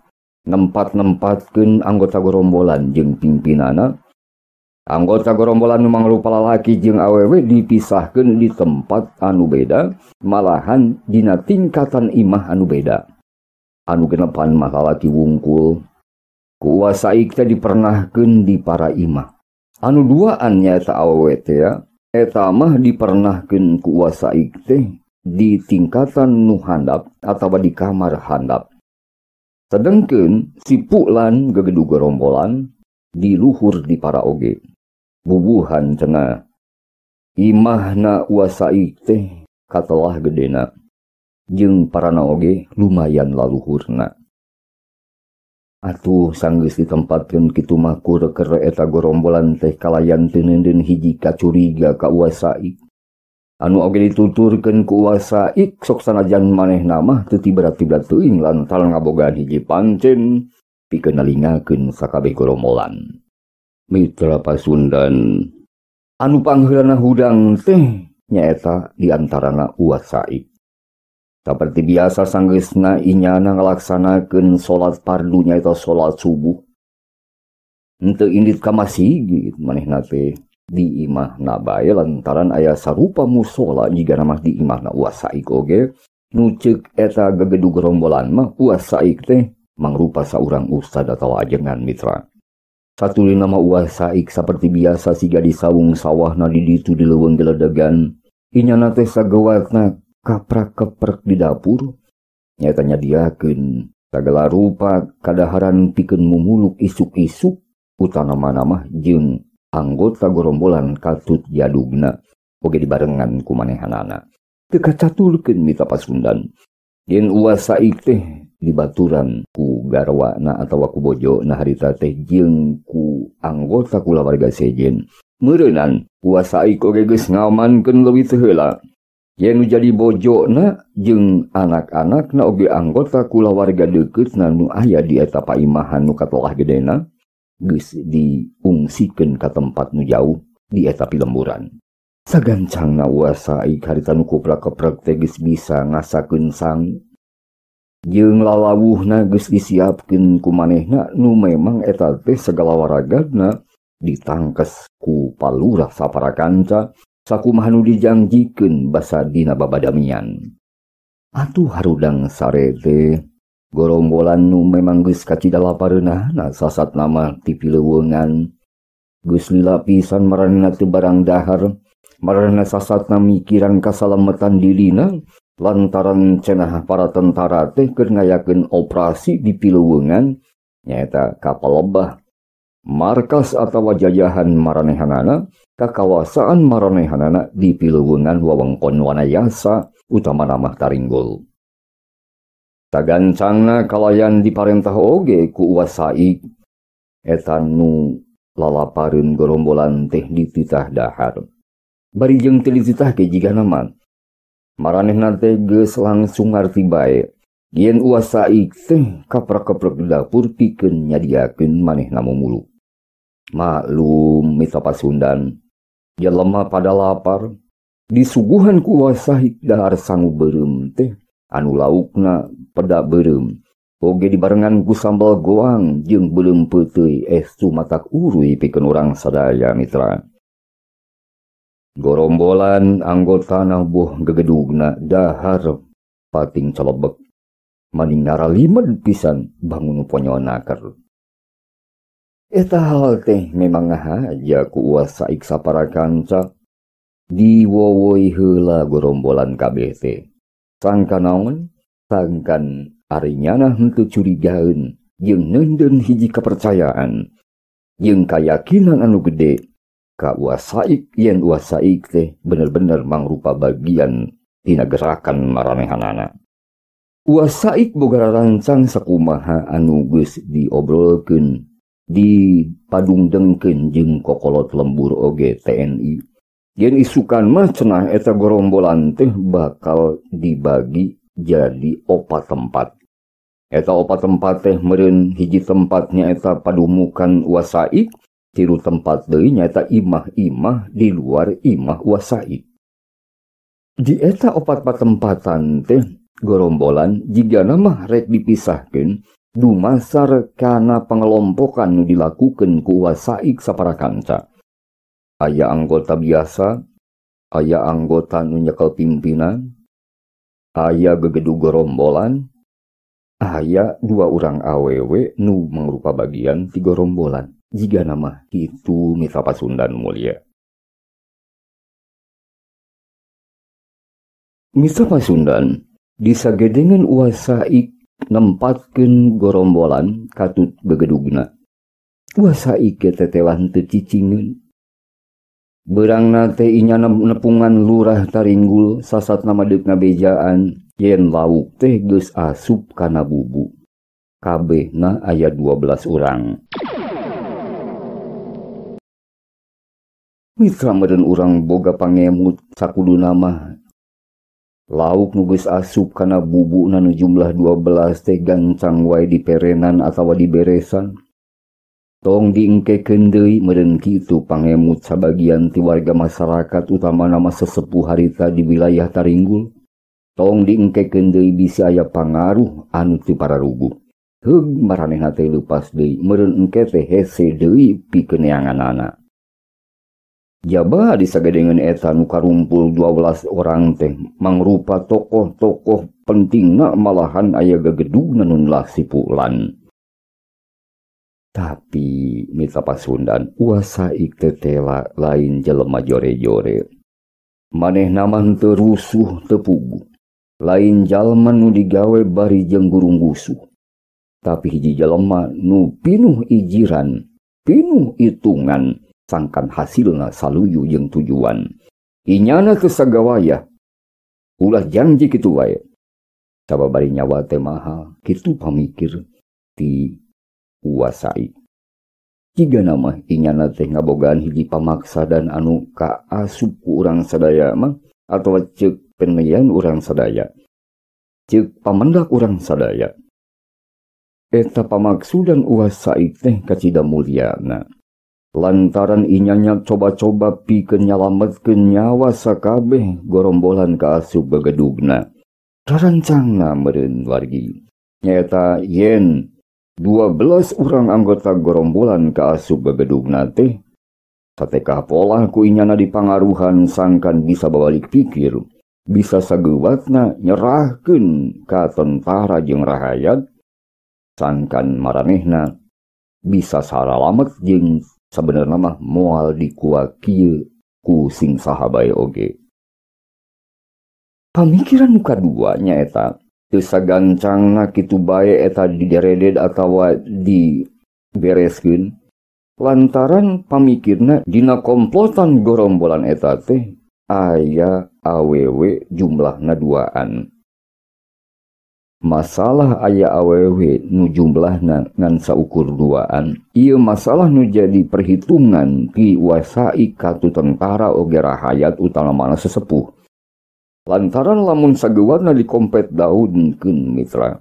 Nempat-nempatkeun anggota gorombolan jeung pimpinana. Anggota gorombolan nu mangrupa lalaki jeung awewe dipisahkeun di tempat anu beda, malahan dina tingkatan imah anu beda. Anu genepan mah lalaki wungkul. Ku Uwa Saik teh dipernahkeun di para imah. Anu duaan nyaeta awewe teh eta mah dipernahkeun ku Uwa Saik teh di tingkatan nu handap atawa di kamar handap. Sedengkeun si Pulan gegedu gorombolan di luhur di para oge. Bubuhan cenah. Imahna Uwa Saik teh katelah gedena. Jeung parana oge lumayan laluhurna. Atuh sanggeus ditempatkeun kitu mah kureker eta gorombolan teh kalayan teu neundeun hiji kacuriga ka Uwa Saik. Anu oge dituturkeun ku Uwa Saik sok sanajan manehna mah teu tibrat-tibrat teuing lantaran ngabogaan hiji pancen pikeun nalingakeun sakabeh gorombolan. Mitra Pasundan, anu pangheulana hudang teh nyaeta di antarana Uwa Saik. Saperti biasa sanggeusna inyana ngalaksanakeun salat fardu nyaeta salat subuh. Henteu indit ka masigit manehna teh di imahna bae lantaran aya sarupa musola jigana mah di imahna Uwa Saik oge nu ceuk eta gegedu gerombolan mah Uwa Saik teh mangrupa saurang ustad atawa ajengan mitra. Satuluyna mah Uwa Saik saperti biasa siga di saung sawahna di ditu di leuweung geledegan. Inyana teh sagewatna kaprak-keprek di dapur nyaeta nyadiakeun sagala rupa kadaharan pikeun mumuluk isuk-isuk utanamana mah jeung anggota gorombolan katut jadugna oge dibarengan ku manehanana. Teu kacatulkeun mita Pasundan. Yen Uwa Saik teh dibaturan ku garwana atawa ku bojona harita teh jeung ku anggota kulawarga sejen. Meureunan Uwa Saik oge geus ngamankeun leuwih teu heula. Yen nu jadi bojona jeung anak-anakna oge anggota kulawarga deukeutna nu aya di eta paimahan nu katolah gedena geus diungsikeun ka tempat nu jauh di eta pilemburan. Sagancangna Uwa Saik harita nu kuprak-keprek teh geus bisa ngasakeun sangu. Jeung lalawuhna geus disiapkeun ku manehna nu memang eta teh sagala waragadna ditangkes ku palurah saparakanca sakumaha nu dijangjikeun basa dina babadamian. Atuh harudang sare teh gorombolan nu memang geus kacida lapareunahna sasat nama ti pileuweungan geus lila pisan maranehna teu barang dahar, maranehna sasatna mikiran kasalametan dirina lantaran cenah para tentara teh keur ngayakeun operasi di pileuweungan nyaeta ka palebah markas atawa jajahan maranehanana ka kawasaan maranehanana di pileuweungan wewengkon Wanayasa utamana mah Taringgul. Tagancangna kalayan diparentah oge ku Uwa Saik eta nu lalapareun gorombolan teh dititah dahar. Bari jeung teu dititah ge jigana mah maranehna teh geus langsung ngarti bae yen Uwa Saik teh kaprak-keprek di dapur pikeun nyadiakeun manehna mumulu. Maklum mitra Pasundan, jelema pada lapar, disuguhan ku Uwa Saik dahar sangu beureum teh anu laukna peda beureum, oge dibarengan ku sambal goang jeung beureum peuteuy sumatak uruy pikeun urang sadaya mitra. Gorombolan anggotana boh gegedugna dahar pating celebek maning naralimed pisan bangun ponyonaker. Eta hal teh memang ngahaja ku Uwa Saik saparakanca diwowoi heula gorombolan kabeh teh. Sangkan naon? Sangkan ari nyana henteu curigaeun jeung neundeun hiji kepercayaan jeung kayakinan anu gede ka Uwa Saik yen Uwa Saik teh bener-bener mangrupa bagian tina gerakan maranehanana. Uwa Saik boga rancang sakumaha anu geus diobrolkeun dipadungdengkeun jeung kokolot lembur oge TNI. Yen isukan mah cenah eta gorombolan teh bakal dibagi jadi opat tempat. Eta opat tempat teh meureun hiji tempatnya eta padumukan Uwa Saik, tilu tempat deui nyaeta imah-imah di luar imah Uwa Saik. Di eta opat patempatan teh gorombolan jigana mah rek dipisahkeun dumasar kana pengelompokan nu dilakukeun ku Uwa Saik saparakanca. Aya anggota biasa, aya anggota nu nyekel pimpinan, aya gegedug gorombolan, aya dua urang awewe nu mangrupa bagian ti gorombolan. Jigana mah kitu mitra Pasundan mulia. Mitra Pasundan disagedengan Uwa Saik nempatkeun gorombolan katut gegedugna. Uwa Saik ge tetelah teu cicingeun. Beurangna teh inya nepungan lurah Taringgul sasatna deuk ngabejaan yen lauk teh geus asup kana bubu. Kabehna aya 12 urang. Mitra meureun urang boga pangemut sakuduna mah lauk nu geus asup kana bubuna nu jumlah 12 teh gancang wae diperenan atawa diberesan. Tong diengkekeun deui meureun kitu pangemut sabagian ti warga masyarakat utamana mah sesepuh harita di wilayah Taringgul. Tong diengkekeun deui bisi aya pangaruh anu teu pararuguh. Heug maranehna teh leupas deui meureun engke teh hese deui pikeun neanganana. Jaba disagedengeun eta nu karumpul 12 orang teh mangrupa tokoh-tokoh pentingna malahan aya gegedugna nu lah sipulan. Tapi mitra Pasundan Uwa Saik teh tela lain jelema jore-jore. Manehna mah teu rusuh teu puguh. Lain jalma nu digawe bari jeung gurunggusuh. Tapi hiji jelema nu pinuh ijiran, pinuh hitungan, sangkan hasilna saluyu jeung tujuan. Inyana teu sagawayah. Ulah janji kitu wae. Sababari nyawa teh mahal, kitu pamikir ti Uwa Saik. Tiga nama inyana teh ngabogaan hiji pamaksa dan anu kaasup ku urang sadaya mah atawa ceuk penelian urang sadaya. Ceuk pamendak urang sadaya. Eta pamaksudan Uwasaik teh kacida mulyana. Lantaran inyanya coba-coba pikeun nyalametkeun nyawa sakabeh gorombolan kaasup gegedugna. Rarancangna meureun wargi. Nyaeta yen 12 urang anggota gorombolan kaasup gegedugna teh satekah polah ku inyana dipangaruhan sangkan bisa babalik pikir, bisa sageuwatna nyerahkeun ka tentara jeung rahayat, sangkan maranehna bisa saralamet jeung sabenerna mah moal dikuak kieu ku sing saha bae oge. Pamikiran nu kadua nyaeta teu sagancangna kitu bae eta didereded atawa dibereskeun lantaran pamikirna dina komplotan gorombolan eta teh aya awewe jumlahna duaan. Masalah aya awewe nu jumlahna ngan saukur duaan, ieu masalah nu jadi perhitungan ti Uwasaik katu tentara oge rahayat utamana sesepuh. Lantaran lamun sageuwarna dikompet daunkeun mitra,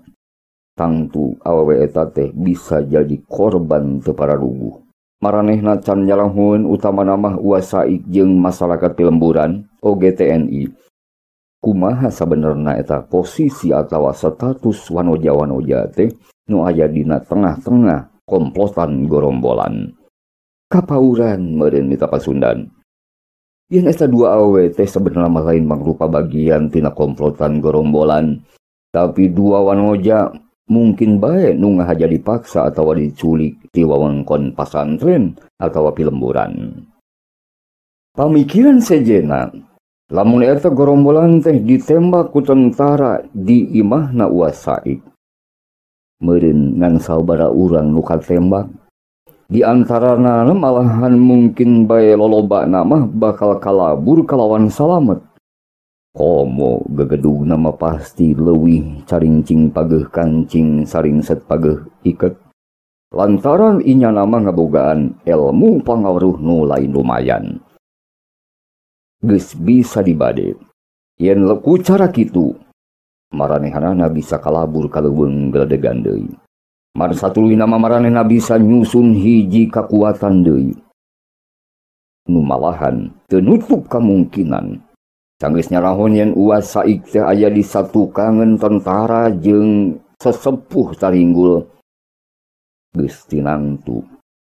tangtu awewe eta teh bisa jadi korban teu pararuguh. Maranehna can nyalahun utamana mah Uwasaik jeung masyarakat pilemburan oge TNI. Kumaha sabenerna eta posisi atawa status wanoja-wanoja teh nu aya dina tengah-tengah komplotan gorombolan. Kapauran meureun mitra Pasundan. Yen eta dua awe teh sebenarnya mah lain mangrupa bagian tina komplotan gorombolan, tapi dua wanoja mungkin bae nu ngahaja dipaksa atawa diculik ti wewengkon pasantren atawa pilemburan. Pamikiran sejenna, lamun eta gorombolan teh ditembak ku tentara di imahna Uwasaik, meureun ngan sabaraha urang nu katembak. Di antarana malahan mungkin bae lolobana mah bakal kalabur kalawan salamet. Komo gegedugna mah pasti leuwih caringcing pageuh kancing saringset pageuh iket. Lantaran inyana mah ngabogaan ilmu pangaruh nu lain lumayan. Geus bisa dibade. Yen leku cara kitu, maranehanana bisa kalabur ka leuweung geledegan deui. Mar satuluyna mah maranehna bisa nyusun hiji kakuatan deui. Nu malahan teu nutup kamungkinan. Sanggeus nyarahon yen Uwasaik teh aya di satukangeun tentara jeung sesepuh taringgul. Geus tinangtu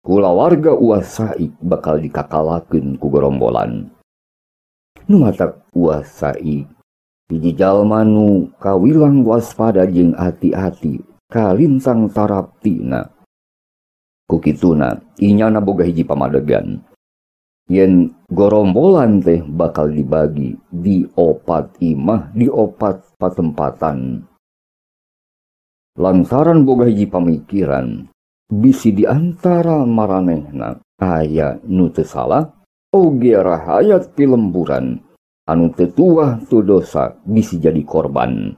kulawarga Uwasaik bakal dikakalakeun ku gorombolan. Nu matak Uwasaik hiji jalma nu kawilang waspada jeung hati-hati kalintang taraptina. Ku kituna inyana boga hiji pamadegan. Yen gorombolan teh bakal dibagi di opat imah, di opat patempatan. Lantaran boga hiji pamikiran, bisi di antara maranehna aya nu teu salah, oge rahayat pilemburan anu teu tuah teu dosa bisi jadi korban.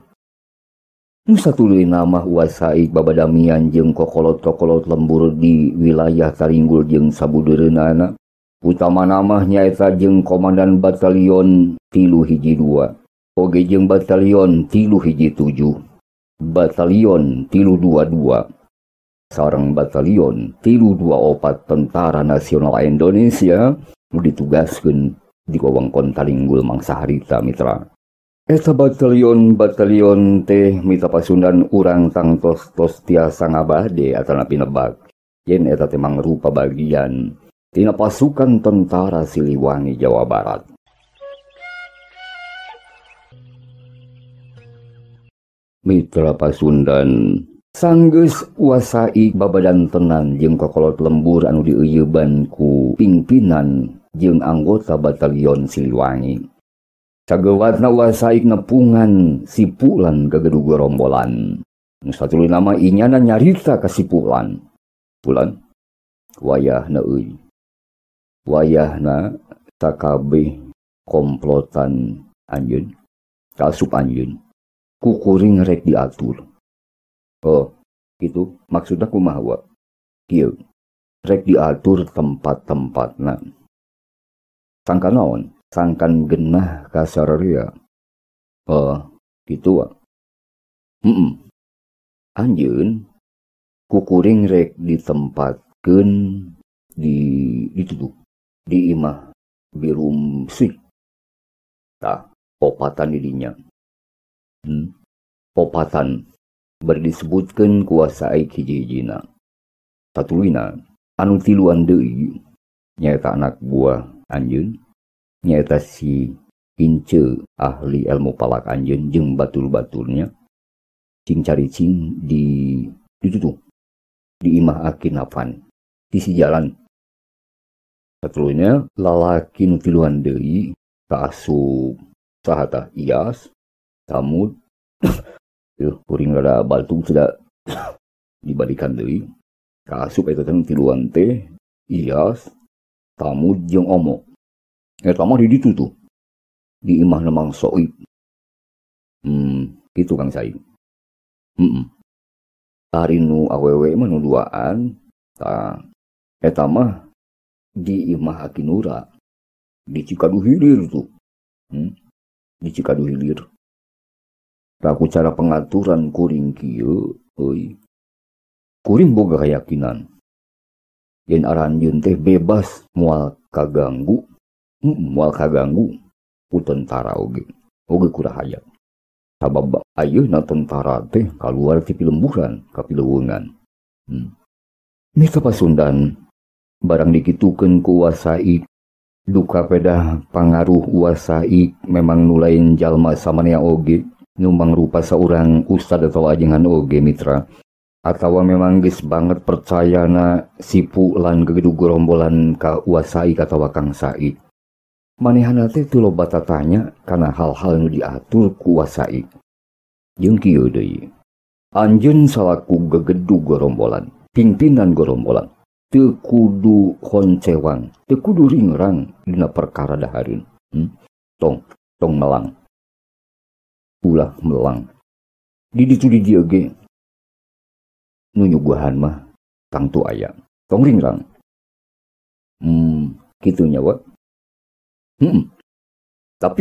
Nu satuluyna mah Uwasaik babadamian jeung kokolot-kokolot lembur di wilayah Taringgul jeung sabudeureunana. Utamana mah nyaeta jeung komandan batalion 312, oge jeung batalion 317, batalion 322, sareng batalion 324 Tentara Nasional Indonesia nu ditugaskeun di wewengkon Taringgul mangsa harita mitra. Eta batalion-batalion teh mitra Pasundan urang tangtos tos tiasa ngabade atanapi nebak yen eta teh mangrupa bagian tina pasukan tentara Siliwangi Jawa Barat. Mitra Pasundan, sanggeus Uwasaik babadantenan jeung kokolot lembur anu dieuyeban ku pimpinan jeung anggota batalion Siliwangi. Sagewatna Uwasaik nepungan si Pulan gagedug gorombolan. Nu satuluyna mah inyana nyarita ka si Pulan. Pulan, wayahna euy. Wayahna sakabeh komplotan anjeun, kasup anjeun. Kukuring rek diatur. Oh, kitu maksudna kumaha wa? Kieu. Rek diatur tempat-tempatna. Sangkan naon? Sangkan genah ka sarerea. Oh, kitu wa. Anjeun kukuring rek ditempatkeun di ditutup di imah birum sih. Tah, popatan didinya. Popatan bari disebutkeun kuasa aik hiji-hijina. Satuluyna anu tiluan deui nyaeta anak buah anjeun, nyaeta si Ince ahli ilmu palak anjeun jeung batur-baturnya cing caricing di ditutup di imah Aki Nafan sisi jalan. Satuluyna lalaki nu tiluan deui kaasup saha tah Iyas Samud. Kuring rada baltung sudah dibalikan deui. Kaasup eta teh tiluan teh Iyas Tamud jeung Omo. Eta mah di ditu tuh. Di imah Mang Soib. Kitu Kang Said. Ari nu awewe mah nu duaan tah eta mah di imah Aki Nura di Cikadu Hilir tuh. Di Cikadu Hilir. Ku cara pengaturan kuring kieu euy. Kuring boga keyakinan yen aranjeun teh bebas moal kaganggu, moal kaganggu ku tentara oge. Oge kurahaya. Sabab ayeuna tentara teh kaluar ti pilemburan ka pileuweungan. Mita Pasundan barang dikitukeun ku Wasaik duka pedah pangaruh Wasaik memang nu lain jalma samanea oge. Numbang rupa saurang ustad atau ajengan oge mitra atawa memang geus banget percayana sipu lan gegedug gerombolan ka Wasaik atawa Kang Said. Manehana teh teu loba tatanya kana hal-hal nu diatur ku Wasaik. Jeung kieu deui, anjeun salaku gegedug gerombolan, pimpinan gerombolan teu kudu honcewang, teu kudu ringrang dina perkara dahareun. Tong tong melang. Ulah melang. Di ditu di dieu ge nu nyuguhan mah tangtu aya. Tong ringrang. Kitu nya wa. Tapi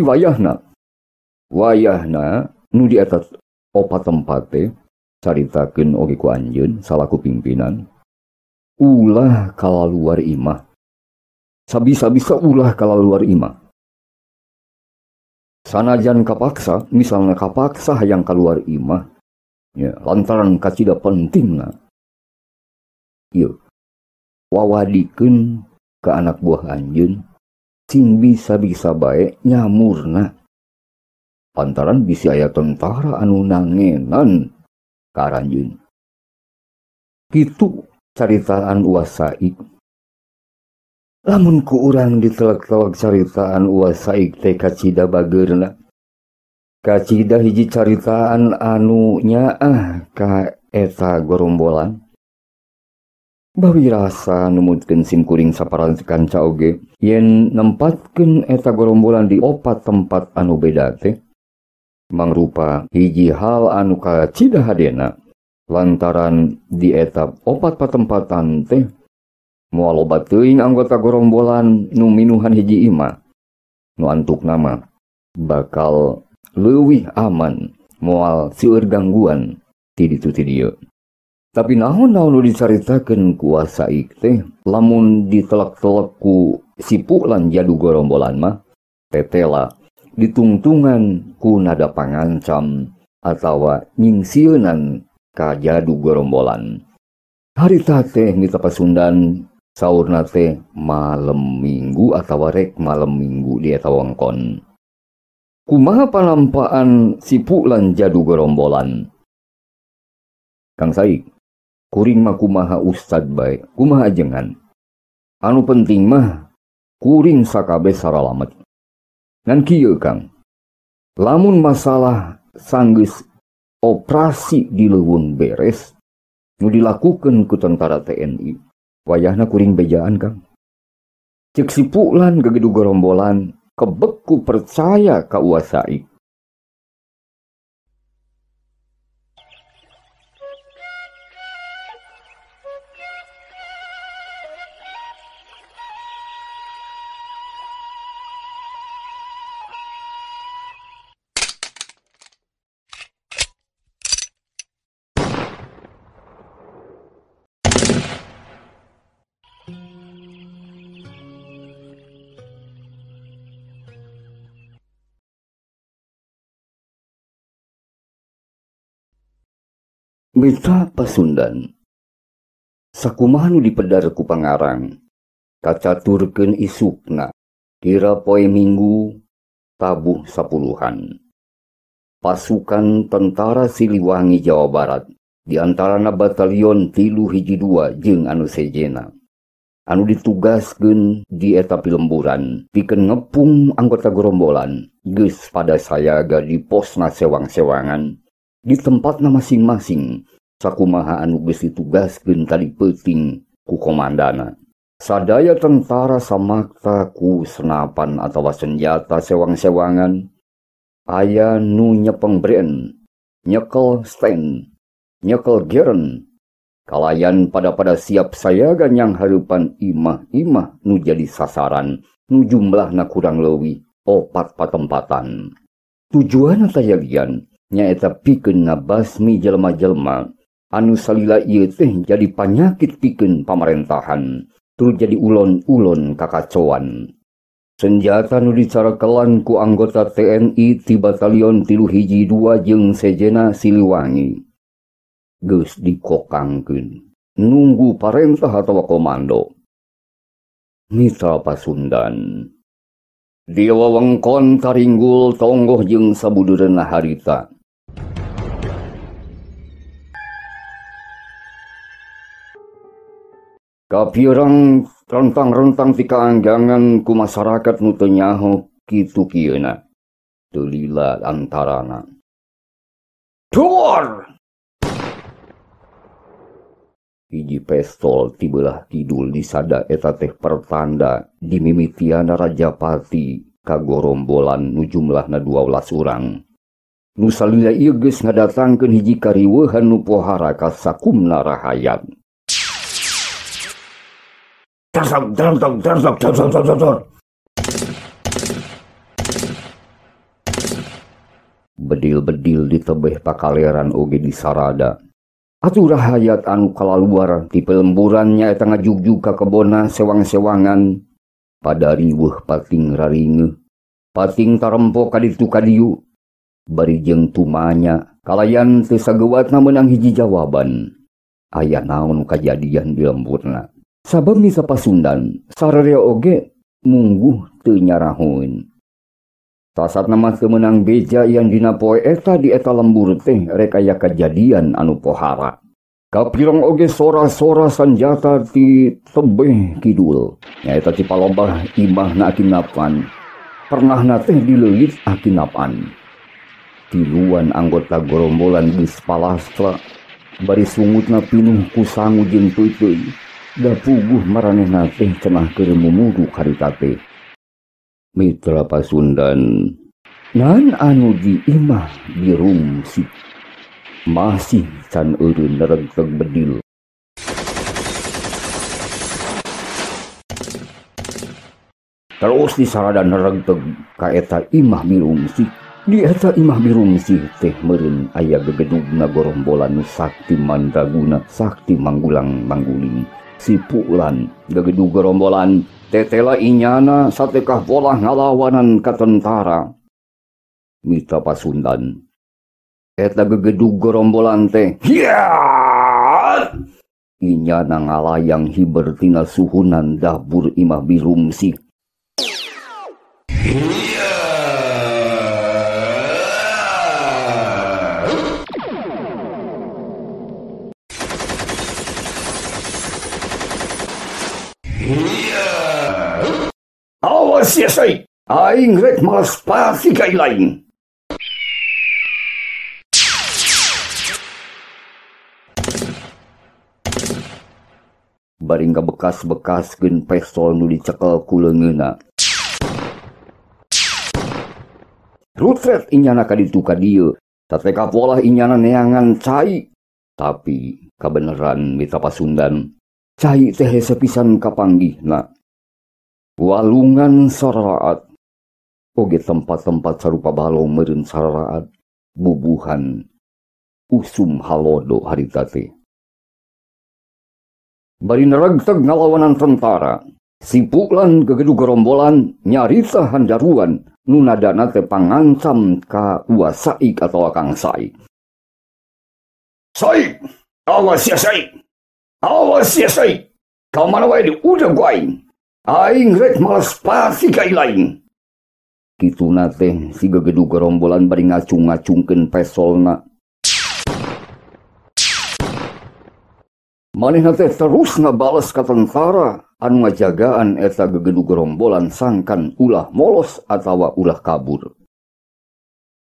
wayahna nu di atas opat tempat teh caritakeun oge ku anjeun salaku pimpinan ulah kalaluar imah. Sabisa-bisa ulah kalaluar imah. Sanajan kapaksa, misalnya kapaksa hayang keluar imah, ya, lantaran kacida pentingna. Ieu wawadikeun ka anak buah anjeun sing bisa-bisa bae nyamurna. Lantaran bisi aya tentara anu nangenan ka aranjeun. Kitu caritaan Wasaik. Lamun ku urang ditelek-telek caritaan Wasaik teh kacida bageurna. Kacida hiji caritaan anu nyaah ka eta gorombolan. Bawi rasa numutkeun sim kuring saparan kanca oge yen nempatkeun eta gorombolan di opat tempat anu beda teh mangrupa hiji hal anu kacida hadena lantaran di eta opat patempatan teh moal loba teuing anggota gorombolan nu minuhan hiji imah nu antukna mah bakal leuwih aman moal seueur gangguan ti ditu ti dieu. Tapi naon-naon nu dicaritakeun ku Wasaik teh lamun ditelek-telek ku sipu lan jadu gorombolan mah tetela ditungtungan ku nada pangancam atawa nyingsieunan ka jadu gorombolan. Harita teh mita Pasundan saurna teh malem minggu atawa rek malem minggu di eta wengkon. Kumaha panampaan sipu lan jadu gorombolan? Kang Saik, kuring mah kumaha ustad bae, kumaha ajengan. Anu penting mah kuring sakabeh saralamet. Ngan kieu Kang, lamun masalah sanggeus operasi di leuweung beres nu dilakukeun ku tentara TNI, wayahna kuring bejaan Kang. Cek sipulan gegedu gerombolan kebek ku percaya ka Wasaik. Mitra Pasundan sakumaha nu dipedar ku pangarang kacaturkeun isukna kira poe Minggu tabuh sapuluhan. Pasukan tentara Siliwangi Jawa Barat diantarana batalion 312 jeung anu sejena anu ditugaskeun di eta pilemburan pikeun ngepung anggota gerombolan geus pada sayaga di posna sewang-sewangan di tempatna masing-masing sakumaha anu geus ditugaskeun tadi peuting ku komandana. Sadaya tentara samakta ku senapan atawa senjata sewang-sewangan aya nu nyepeng bren, nyekel stand, nyekel geren, kalayan pada-pada siap sayaga nyang hareupan imah-imah nu jadi sasaran nu jumlahna kurang leuwih 4 patempatan. Tujuanna tayalian nyaeta pikeun ngabasmi jelema-jelema anu salila ieu teh jadi panyakit pikeun pamarentahan tur jadi ulon-ulon kakacoan. Senjata nu dicarakelan ku anggota TNI ti batalion 312 jeung sejena Siliwangi geus dikokangkeun nunggu parentah atawa komando. Mitra Pasundan di wewengkon Taringgul tonggoh jeung sabudureunna harita. Kapirang rentang-rentang ti kaanggangan ku masyarakat nu teu nyaho kitu kieuna. Teu lila antarana. Duar! Hiji pestol ti beulah kidul disada eta teh pertanda dimimitiana Rajapati ka gorombolan nu jumlahna 12 urang. Nu salila ieu geus ngadatangkeun hiji kariweuhan nu pohara ka sakumna rahayat. Bedil-bedil di tebeh pakaleran oge disarada. Atuh rahayat anu kalaluar ti pelemburan nyaeta ngajugjug ka kebona sewang-sewangan pada riweuh pating raringeuh pating tarempo ka ditu ka dieu bari jeung tumanya kalayan teu sageuwatna meunang hiji jawaban aya naon kajadian di lemburna. Sabab misa Pasundan sararea oge mungguh teu nyarahoeun. Tasatna mah teu meunang beja yang dina poe eta di eta lembur teh rek aya kajadian anu pohara. Kapirang oge sora-sora sanjata ti tebeh kidul nyaeta ti palobah imahna akinapan. Pernahna teh dileuit akinapan. Tiluan anggota gerombolan geus palastra bari sungutna pinuh ku sangu jeung peuteui. Da puguh maranehna teh cenah keur mumudu karita teh. Mitra Pasundan nan anu di imah dirumsi masih can eureun neregteg bedil. Terus disarada neregteg ka eta imah birumsi. Di eta imah birumsi teh meureun aya gegedugna gorombolan nu sakti mandraguna sakti manggulang mangguling. Si Pulan gegedug gerombolan tetela inyana satekah polah ngalawanan ka tentara. Mitra Pasundan eta gegedug gerombolan teh hiat inyana ngalayang hiber tina suhunan dapur imah birumsi. Awas ya say, aing rek malas pati ka ilaing. Bari ngabekas-bekaskeun pestol nu dicekel ku leungeunna. Rutret inyana ka ditu ka dieu, sateka polah inyana neangan cai. Tapi kabeneran Mitra Pasundan, cai teh hese pisan kapanggihna. Walungan sararaat oge tempat-tempat sarupa balong meureun sararaat bubuhan usum halodo harita teh. Bari neregteg ngalawanan tentara, si Pulan gegedug gerombolan nyarita handaruan nu nadana teh pangancam ka Uwasaik atawa Kang Saik. Saik, awas ya Saik. Awas ya Saik. Ka mana wae diudag ku aing. Aing rek malas pati ka ilaing. Kituna teh si gegedug gerombolan bari ngacung-ngacungkeun pesolna. Manehna teh terus ngabales ka tentara anu ngajagaan eta gegedug gerombolan sangkan ulah molos atawa ulah kabur.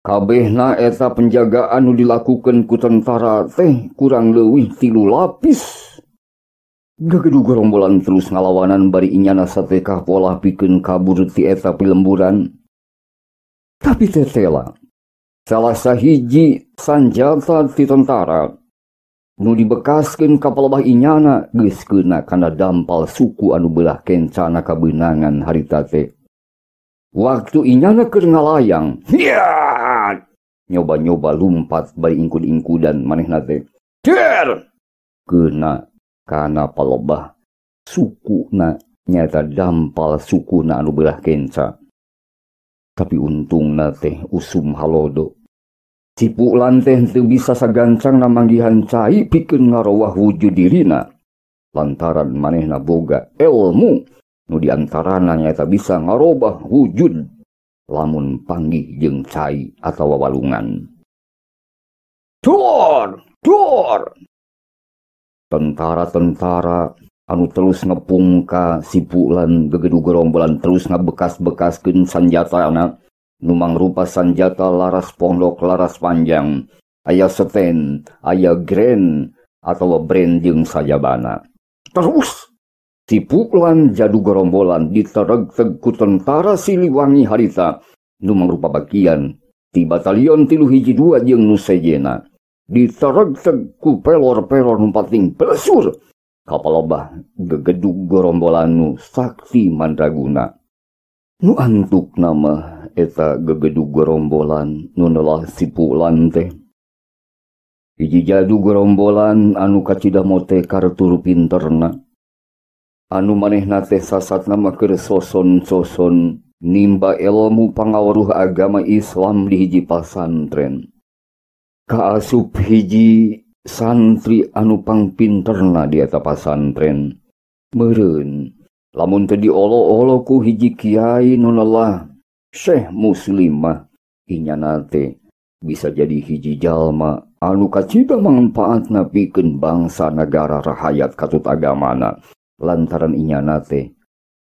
Kabehna eta penjagaan nu dilakukeun ku tentara teh kurang leuwih 3 lapis. Gegedug gerombolan terus ngalawanan bari inyana satekah polah pikeun kabur ti eta pilemburan. Tapi tetela, salah sahiji sanjata ti tentara nu dibekaskeun ka palebah inyana geus keuna kana dampal suku anu beulah kencana kabeunangan harita teh. Waktu inyana keur ngalayang, hiat! Nyoba-nyoba lumpat bari ingkud-ingkudan manehna teh. Der! Keuna kana palebah sukuna nyata dampal sukuna anu beulah kenca. Tapi untungna teh usum halodo. Cipulan teh teu bisa sagancang namanggihan cai pikeun ngarowah wujud dirina. Lantaran manehna boga ilmu nu diantarana nyaeta bisa ngarobah wujud lamun panggih jeung cai atawa walungan. Dor! Dor! Tentara-tentara anu terus ngepung ka Sipulan gegedug gerombolan terus ngabekas-bekaskeun sanjatana nu mangrupa sanjata laras pondok laras panjang, aya seten, aya gren atawa brand jeung sajabana. Terus Sipulan jadu gerombolan ditereg-teg ku tentara Siliwangi harita nu mangrupa bagian ti batalion 312 jeung nu sejena. Ditereg-teg ku pelor-pelor nu pating pelesur kapalobah gegedug gerombolan nu sakti mandraguna. Nu antuk nama eta gegedug gerombolan nu nelah Sipulan teh. Hiji jadu gerombolan anu kacida mote kartur pinterna. Anu manehna teh sasatna mah keur soson-soson nimba ilmu pangaweruh agama Islam di hiji pasantren. Kaasup hiji santri anu pangpinterna di eta pasantren. Meureun lamun teu diolo-olo ku hiji kiai nu nelah Syekh Muslimah inyana teh bisa jadi hiji jalma anu kacida mangpaatna pikeun bangsa nagara rahayat katut agamana. Lantaran inyana teh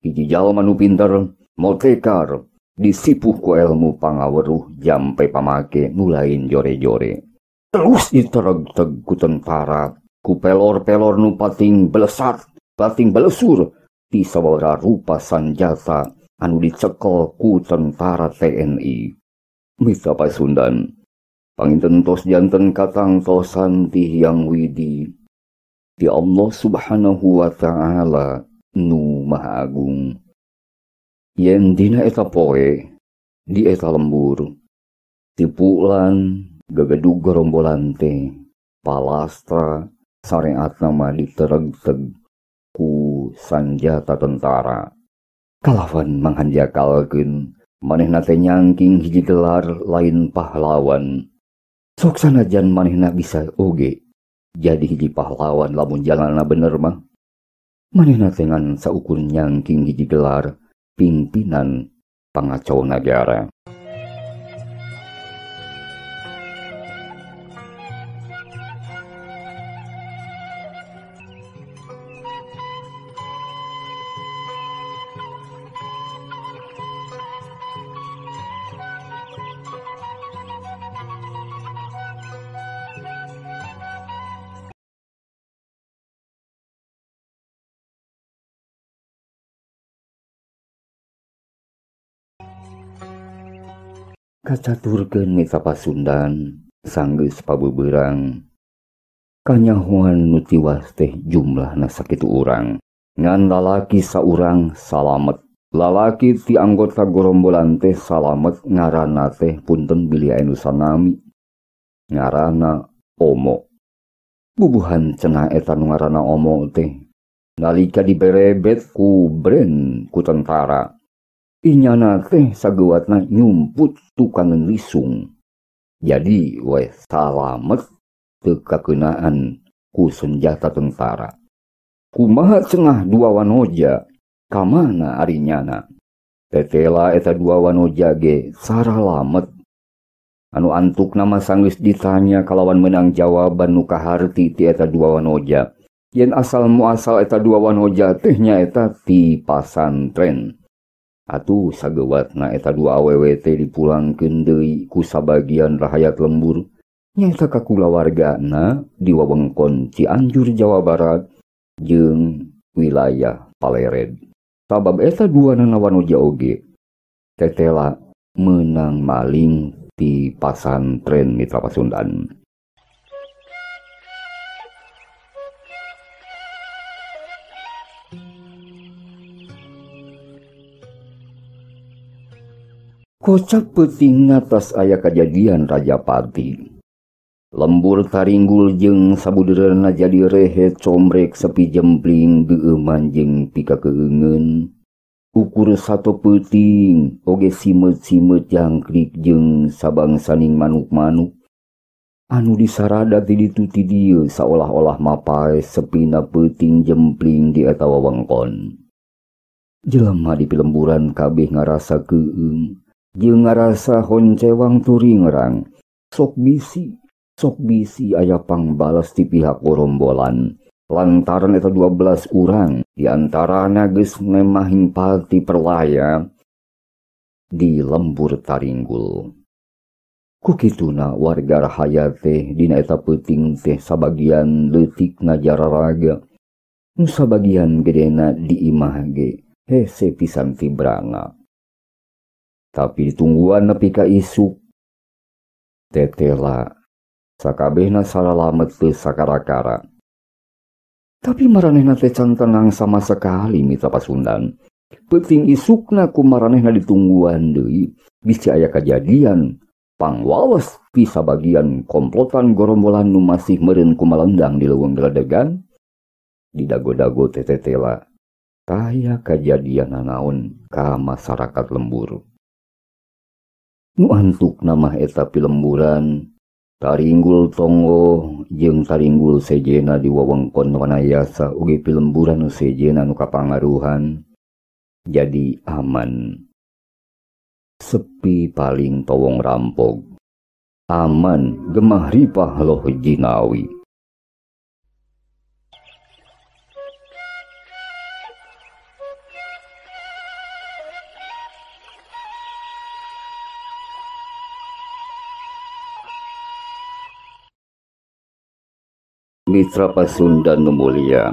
hiji jalma nu pinter motekar disipuh ku ilmu pangaweruh jampe pamake nu lain jore-jore. Terus ditereg-teg ku tentara ku pelor-pelor nu pating belesat pating belesur ti sababaraha rupa sanjata anu dicekel ku tentara TNI. Mitra Pasundan, panginten tos janten katangtosan ti Hyang Widi ti Allah Subhanahu wa Ta'ala nu Maha Agung. Yen dina eta poe di eta lembur Tipulan gegedug gerombolan teh palastra sareatna mah ditereg-teg ku sanjata tentara. Kalawan manghanjakalkeun manehna teh nyangking hiji gelar lain pahlawan. Sok sanajan manehna bisa oge jadi hiji pahlawan lamun jalanna bener mah. Manehna teh ngan saukur nyangking hiji gelar pimpinan pangacau nagara. Kacaturkeun mitra Pasundan sanggeus pabeberang kanyahoan nu tiwas teh jumlahna sakitu urang ngan lalaki saurang salamet. Lalaki ti anggota gerombolan teh salamet ngaranna teh punten bilih anu sanami ngaranna Omo. Bubuhan cenah eta nu ngaranna Omo teh nalika diberebet ku bren ku tentara inyana teh sageuatna nyumput tukangan lisung. Jadi we salamet teu kakeunaan ku senjata tentara. Kumaha cenah dua wanoja kamana ari nyana? Tetela eta dua wanoja ge saralamet. Anu antukna mah sanggeus ditanya kalawan meunang jawaban nu kaharti ti eta dua wanoja. Yen asal muasal eta dua wanoja teh nyaeta ti pasantren. Atuh sagewatna eta dua awewe teh dipulangkeun deui ku sabagian rahayat lembur. Nyaeta ka kulawargana di wewengkon Cianjur Jawa Barat jeung wilayah Palered. Sabab eta dua nana wanoja oge tetela meunang maling di pasantren Mitra Pasundan. Kocak peuting atas aya kajadian Rajapati. Lembur taringgul jeung sabudeurna jadi rehe combrek sepi jempling geueuman jeung pikakeungeun. Ukur sato peuting oge simeut-simeut jangkrik jeung sabangsaning manuk-manuk. Anu disarada ti ditu ti dieu saolah-olah mapae sepina peuting jempling di eta wewengkon. Jelema di pilemburan kabeh ngarasa keueung jeung ngarasa honcewang turingrang. Sok bisi aya pangbalas ti pihak gorombolan. Lantaran eta 12 urang diantarana geus nemahing pati perlaya di lembur taringgul. Ku kituna warga rahayat teh dina eta peuting teh sabagian leutikna jararaga, nu sabagian gedena di imah ge hese pisan tibrana. Tapi ditungguan nepi ka isuk tetela sakabehna salalamet teu sakara-kara. Tapi maranehna teh can tenang sama sekali Mitra Pasundan. Peuting isukna ku maranehna ditungguan deui bisi aya kajadian pangwales ti sabagian komplotan gorombolan nu masih meureun kumalendang di leuweung geledegan. Di dago-dago teh tetela taya kajadian nanaon ka masyarakat lembur. Nu antukna mah eta pilemburan taringgul tonggo jeung taringgul sejena di wewengkon Wanayasa oge pilemburan sejena nu kapangaruhan jadi aman. Sepi paling towong rampog. Aman gemah ripah loh jinawi. Mitra Pasundan nu mulia.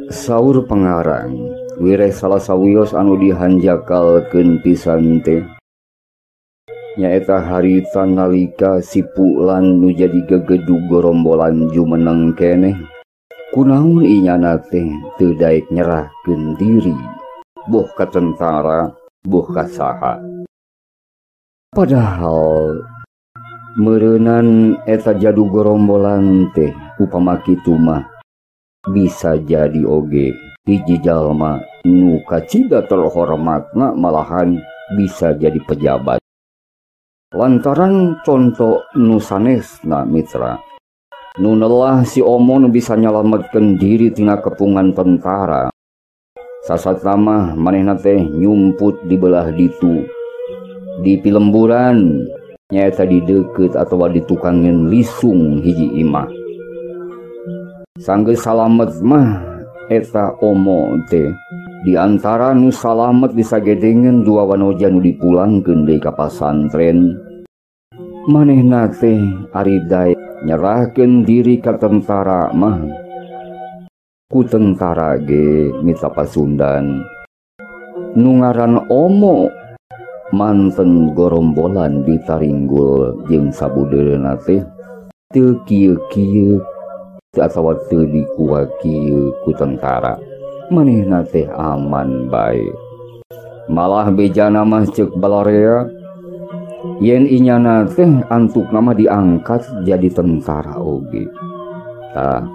Saur pangarang wireh salah sawios anu dihanjakalkeun pisan teh nyaeta harita nalika si Pulan nu jadi gegedug gorombolan jumeneng keneh. Kunaon inyana teh teu daek nyerahkeun diri boh ka tentara boh ka saha. Padahal meureunan eta jadu gorombolan teh upama kitu mah bisa jadi oge hiji jalma nu kacida terhormatna malahan bisa jadi pejabat. Lantaran contoh nu sanesna mitra nu nelah si omo nu bisa nyalametkeun diri tina kepungan tentara. Sasatna mah manehna teh nyumput di belah ditu di pilemburan nyaeta di deukeut atawa di tukangeun lisung hiji imah. Sanggeus salamet mah eta omo teh di antara nu salamet disagedengeun dua wanoja nu dipulangkeun deui ka pasantren. Manehna teh ari daek nyerahkeun diri ka tentara mah ku tentara ge Mitra Pasundan nu ngaran omo manten gorombolan di taringgul jeung sabudeurna teh teu kieu-kieu atawa teu dikuakieu ku tentara. Manehna teh aman bae. Malah bejana mah ceuk balarea yen inyana teh antukna mah diangkat jadi tentara oge. Tah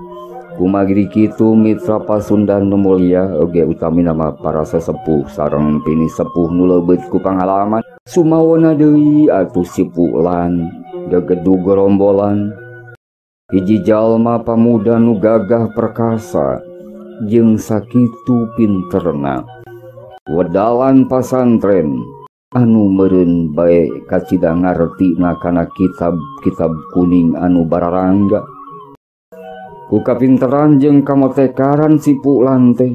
kumagiri kitu Mitra Pasundan nu mulia oge utamina mah para sesepuh sareng pini sepuh nu leubeut ku pangalaman. Sumawona deui atuh si Pulan Gegedug gerombolan hiji jalma pamuda nu gagah perkasa jeung sakitu pinterna wedalan pasantren anu meureun bae kacida ngartina kana kitab-kitab kuning anu bararangga. Ku kapinteran jeung kamotekaran si Pulan teh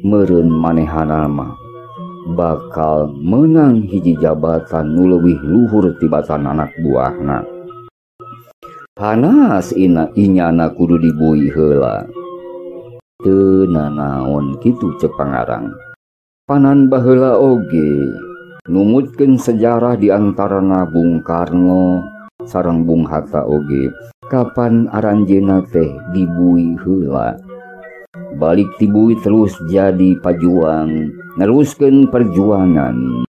meureun manehana mah bakal menang hiji jabatan nu leuwih luhur tibatan anak buahna. Panas ina inyana kudu dibui heula. Teu nanaon kitu ceuk pangarang. Panan baheula oge numutkeun sejarah di antarana Bung Karno sareng Bung Hatta oge kapan aranjeunna teh dibui heula. Balik tibui terus jadi pajuang, neruskeun perjuangan.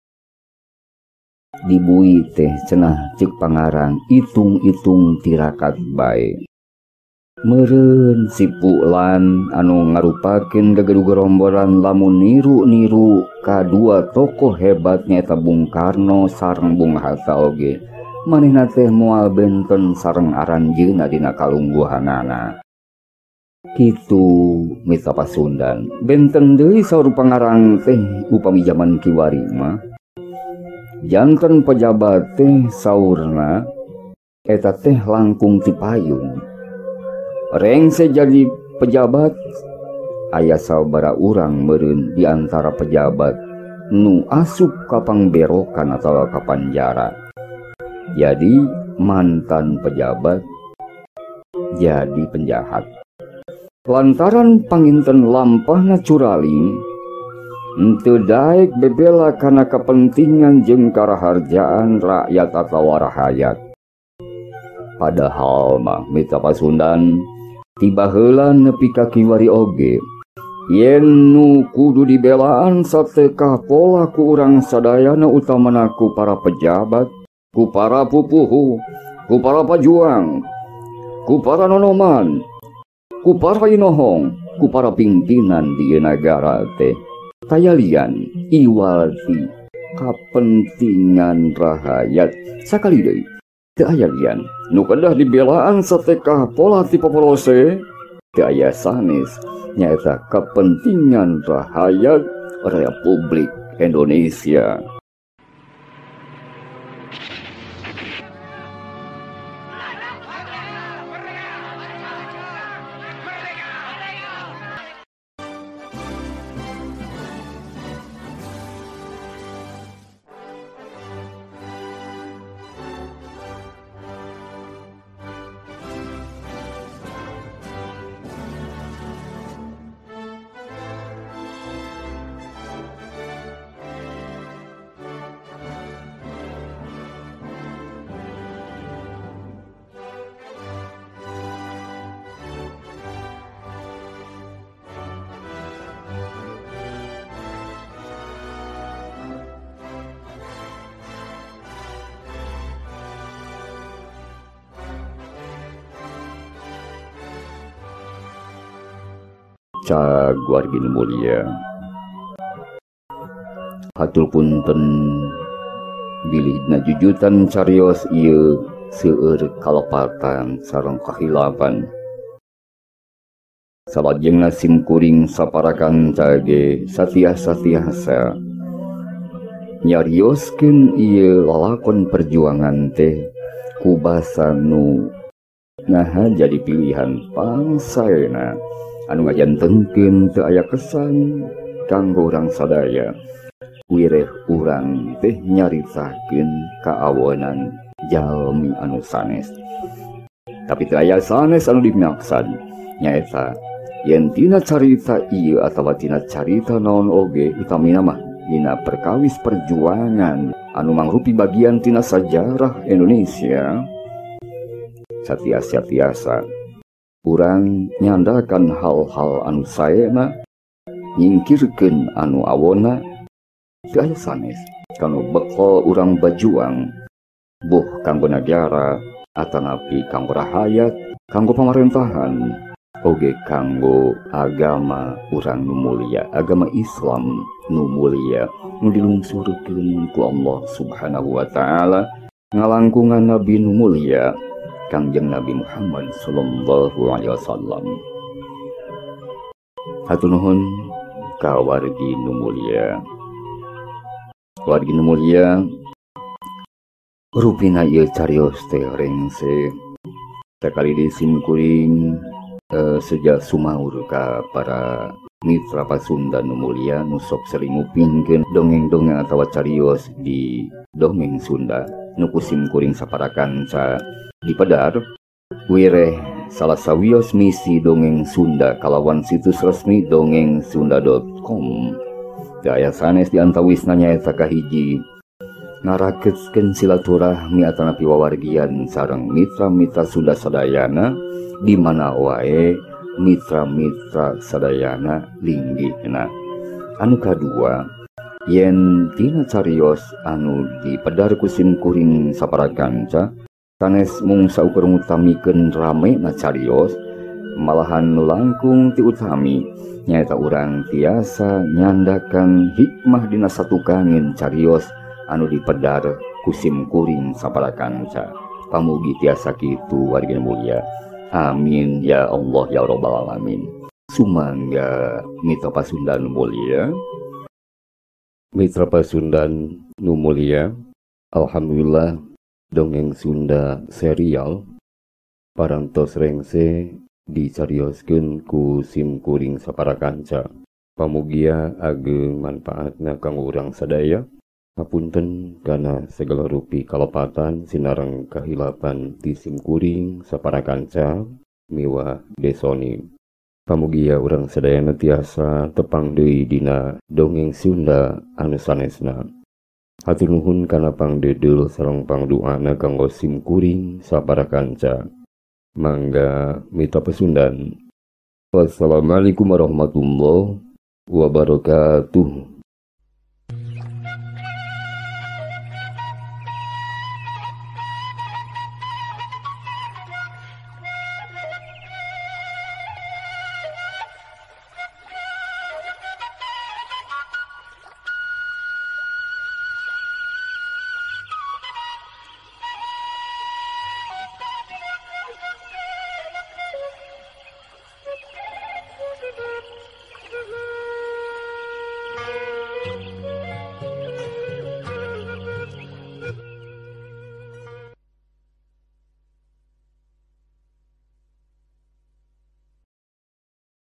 Dibui teh cenah ceuk pangarang itung-itung tirakat bae. Meureun si Pulan anu ngarupakeun gegedug gerombolan lamun niru-niru kadua tokoh hebat nyaeta Bung Karno sareng Bung Hatta oge. Manehna teh moal benten sareng aranjeunna dina kalungguhanana. Kitu mita Pasundan. Benten deui saur pangarang teh upami jaman kiwari mah. Janten pejabat teh saurna eta teh langkung ti payun. Rengse jadi pejabat aya sabaraha urang meureun di antara pejabat nu asup ka pangberokan atawa ka panjara. Jadi mantan pejabat jadi penjahat. Lantaran panginten lampahna curaling henteu daek bebela kana kepentingan jeung karaharjaan rakyat atawa rahayat. Padahal mah mita Pasundan tiba heula nepi ka kiwari oge yen nu kudu dibelaan satekah pola ku urang sadayana utamana ku para pejabat, ku para pupuhu, ku para pajuang, ku para nonoman, ku para inohong, ku para pimpinan di nagara teh kayalian iwal ti kapentingan rahayat. Sakali deui teu aya lian nu kedah dibelaan satekah pola ti popolose teu aya sanes nyaeta kepentingan rahayat Republik Indonesia. Caguargi nu mulia, hatur punten bilih dina jujutan carios ieu seueur kalepatan sareng kahilapan. Salajengna simkuring saparakan cage satiasa-tiasa nyarioskeun ieu lalakon perjuangan teh ku basa nu naha jadi pilihan pangsaena anu ngajantenkeun teu aya kesan kanggo urang sadaya. Wireh urang teh nyaritakeun kaawonan jalmi anu sanes. Tapi teu aya sanes anu dimaksad nyaeta yen tina carita ieu atawa tina carita naon oge utamina mah dina perkawis perjuangan anu mangrupi bagian tina sajarah Indonesia. Satiasa-tiasa urang nyandakan hal-hal anu saena, nyingkirkeun anu awona, teu aya sanes kanu bekal urang bajuang buh kanggo nagara atanapi kanggo rahayat, kanggo pamarentahan, oge kanggo agama urang nu mulia, agama Islam nu mulia nu dilungsurkeun ku Allah Subhanahu wa taala. Ngalangkungan Nabi nu mulia Kangjeng Nabi Muhammad sallallahu alaihi wasallam. Hatur nuhun ka wargi nu mulia. Wargi nu mulia, rupina ieu carios teh rengse. Sakali deui simkuring seja sumaur ka para mitra Pasundan nu mulia nu sok sering ngupingkeun dongeng-dongeng atawa carios di dongeng Sunda nu ku simkuring saparakanca di Pedar. Wireh salah sawios misi dongeng Sunda kalawan situs resmi dongengsunda.com. Daya sanes di antawisna nyaeta kahiji ngaraketkeun silaturahmi atanapi wawargian sareng mitra-mitra Sunda sadayana di mana wae mitra-mitra sadayana linggihna. Anu kadua, yen tina carios anu dipedar ku simkuring saparakanca sanes mung saukur ngutamikeun rame na carios, malahan langkung ti utami nyaeta urang tiasa nyandakan hikmah dina satukangin carios anu dipedar ku simkuring saparakanca. Pamugi tiasa kitu wargi mulia. Amin ya Allah ya Rabbal alamin. Sumangga mitra Pasundan nu mulia. Mitra Pasundan nu mulia, alhamdulillah dongeng Sunda serial parantos rengse dicarioskeun ku simkuring saparakanca. Pamugia ageng manfaatna kanggo urang sadaya. Hapunten kana segala rupi kalepatan sinareng kahilapan ti simkuring saparakanca miwah desoni. Pamugia urang sadayana tiasa tepang deui dina dongeng Sunda anu sanesna. Hatur nuhun kana pangdedeul sareng pangduana kanggo simkuring saparakanca. Mangga mitra Pasundan. Wassalamualaikum warahmatullahi wabarakatuh.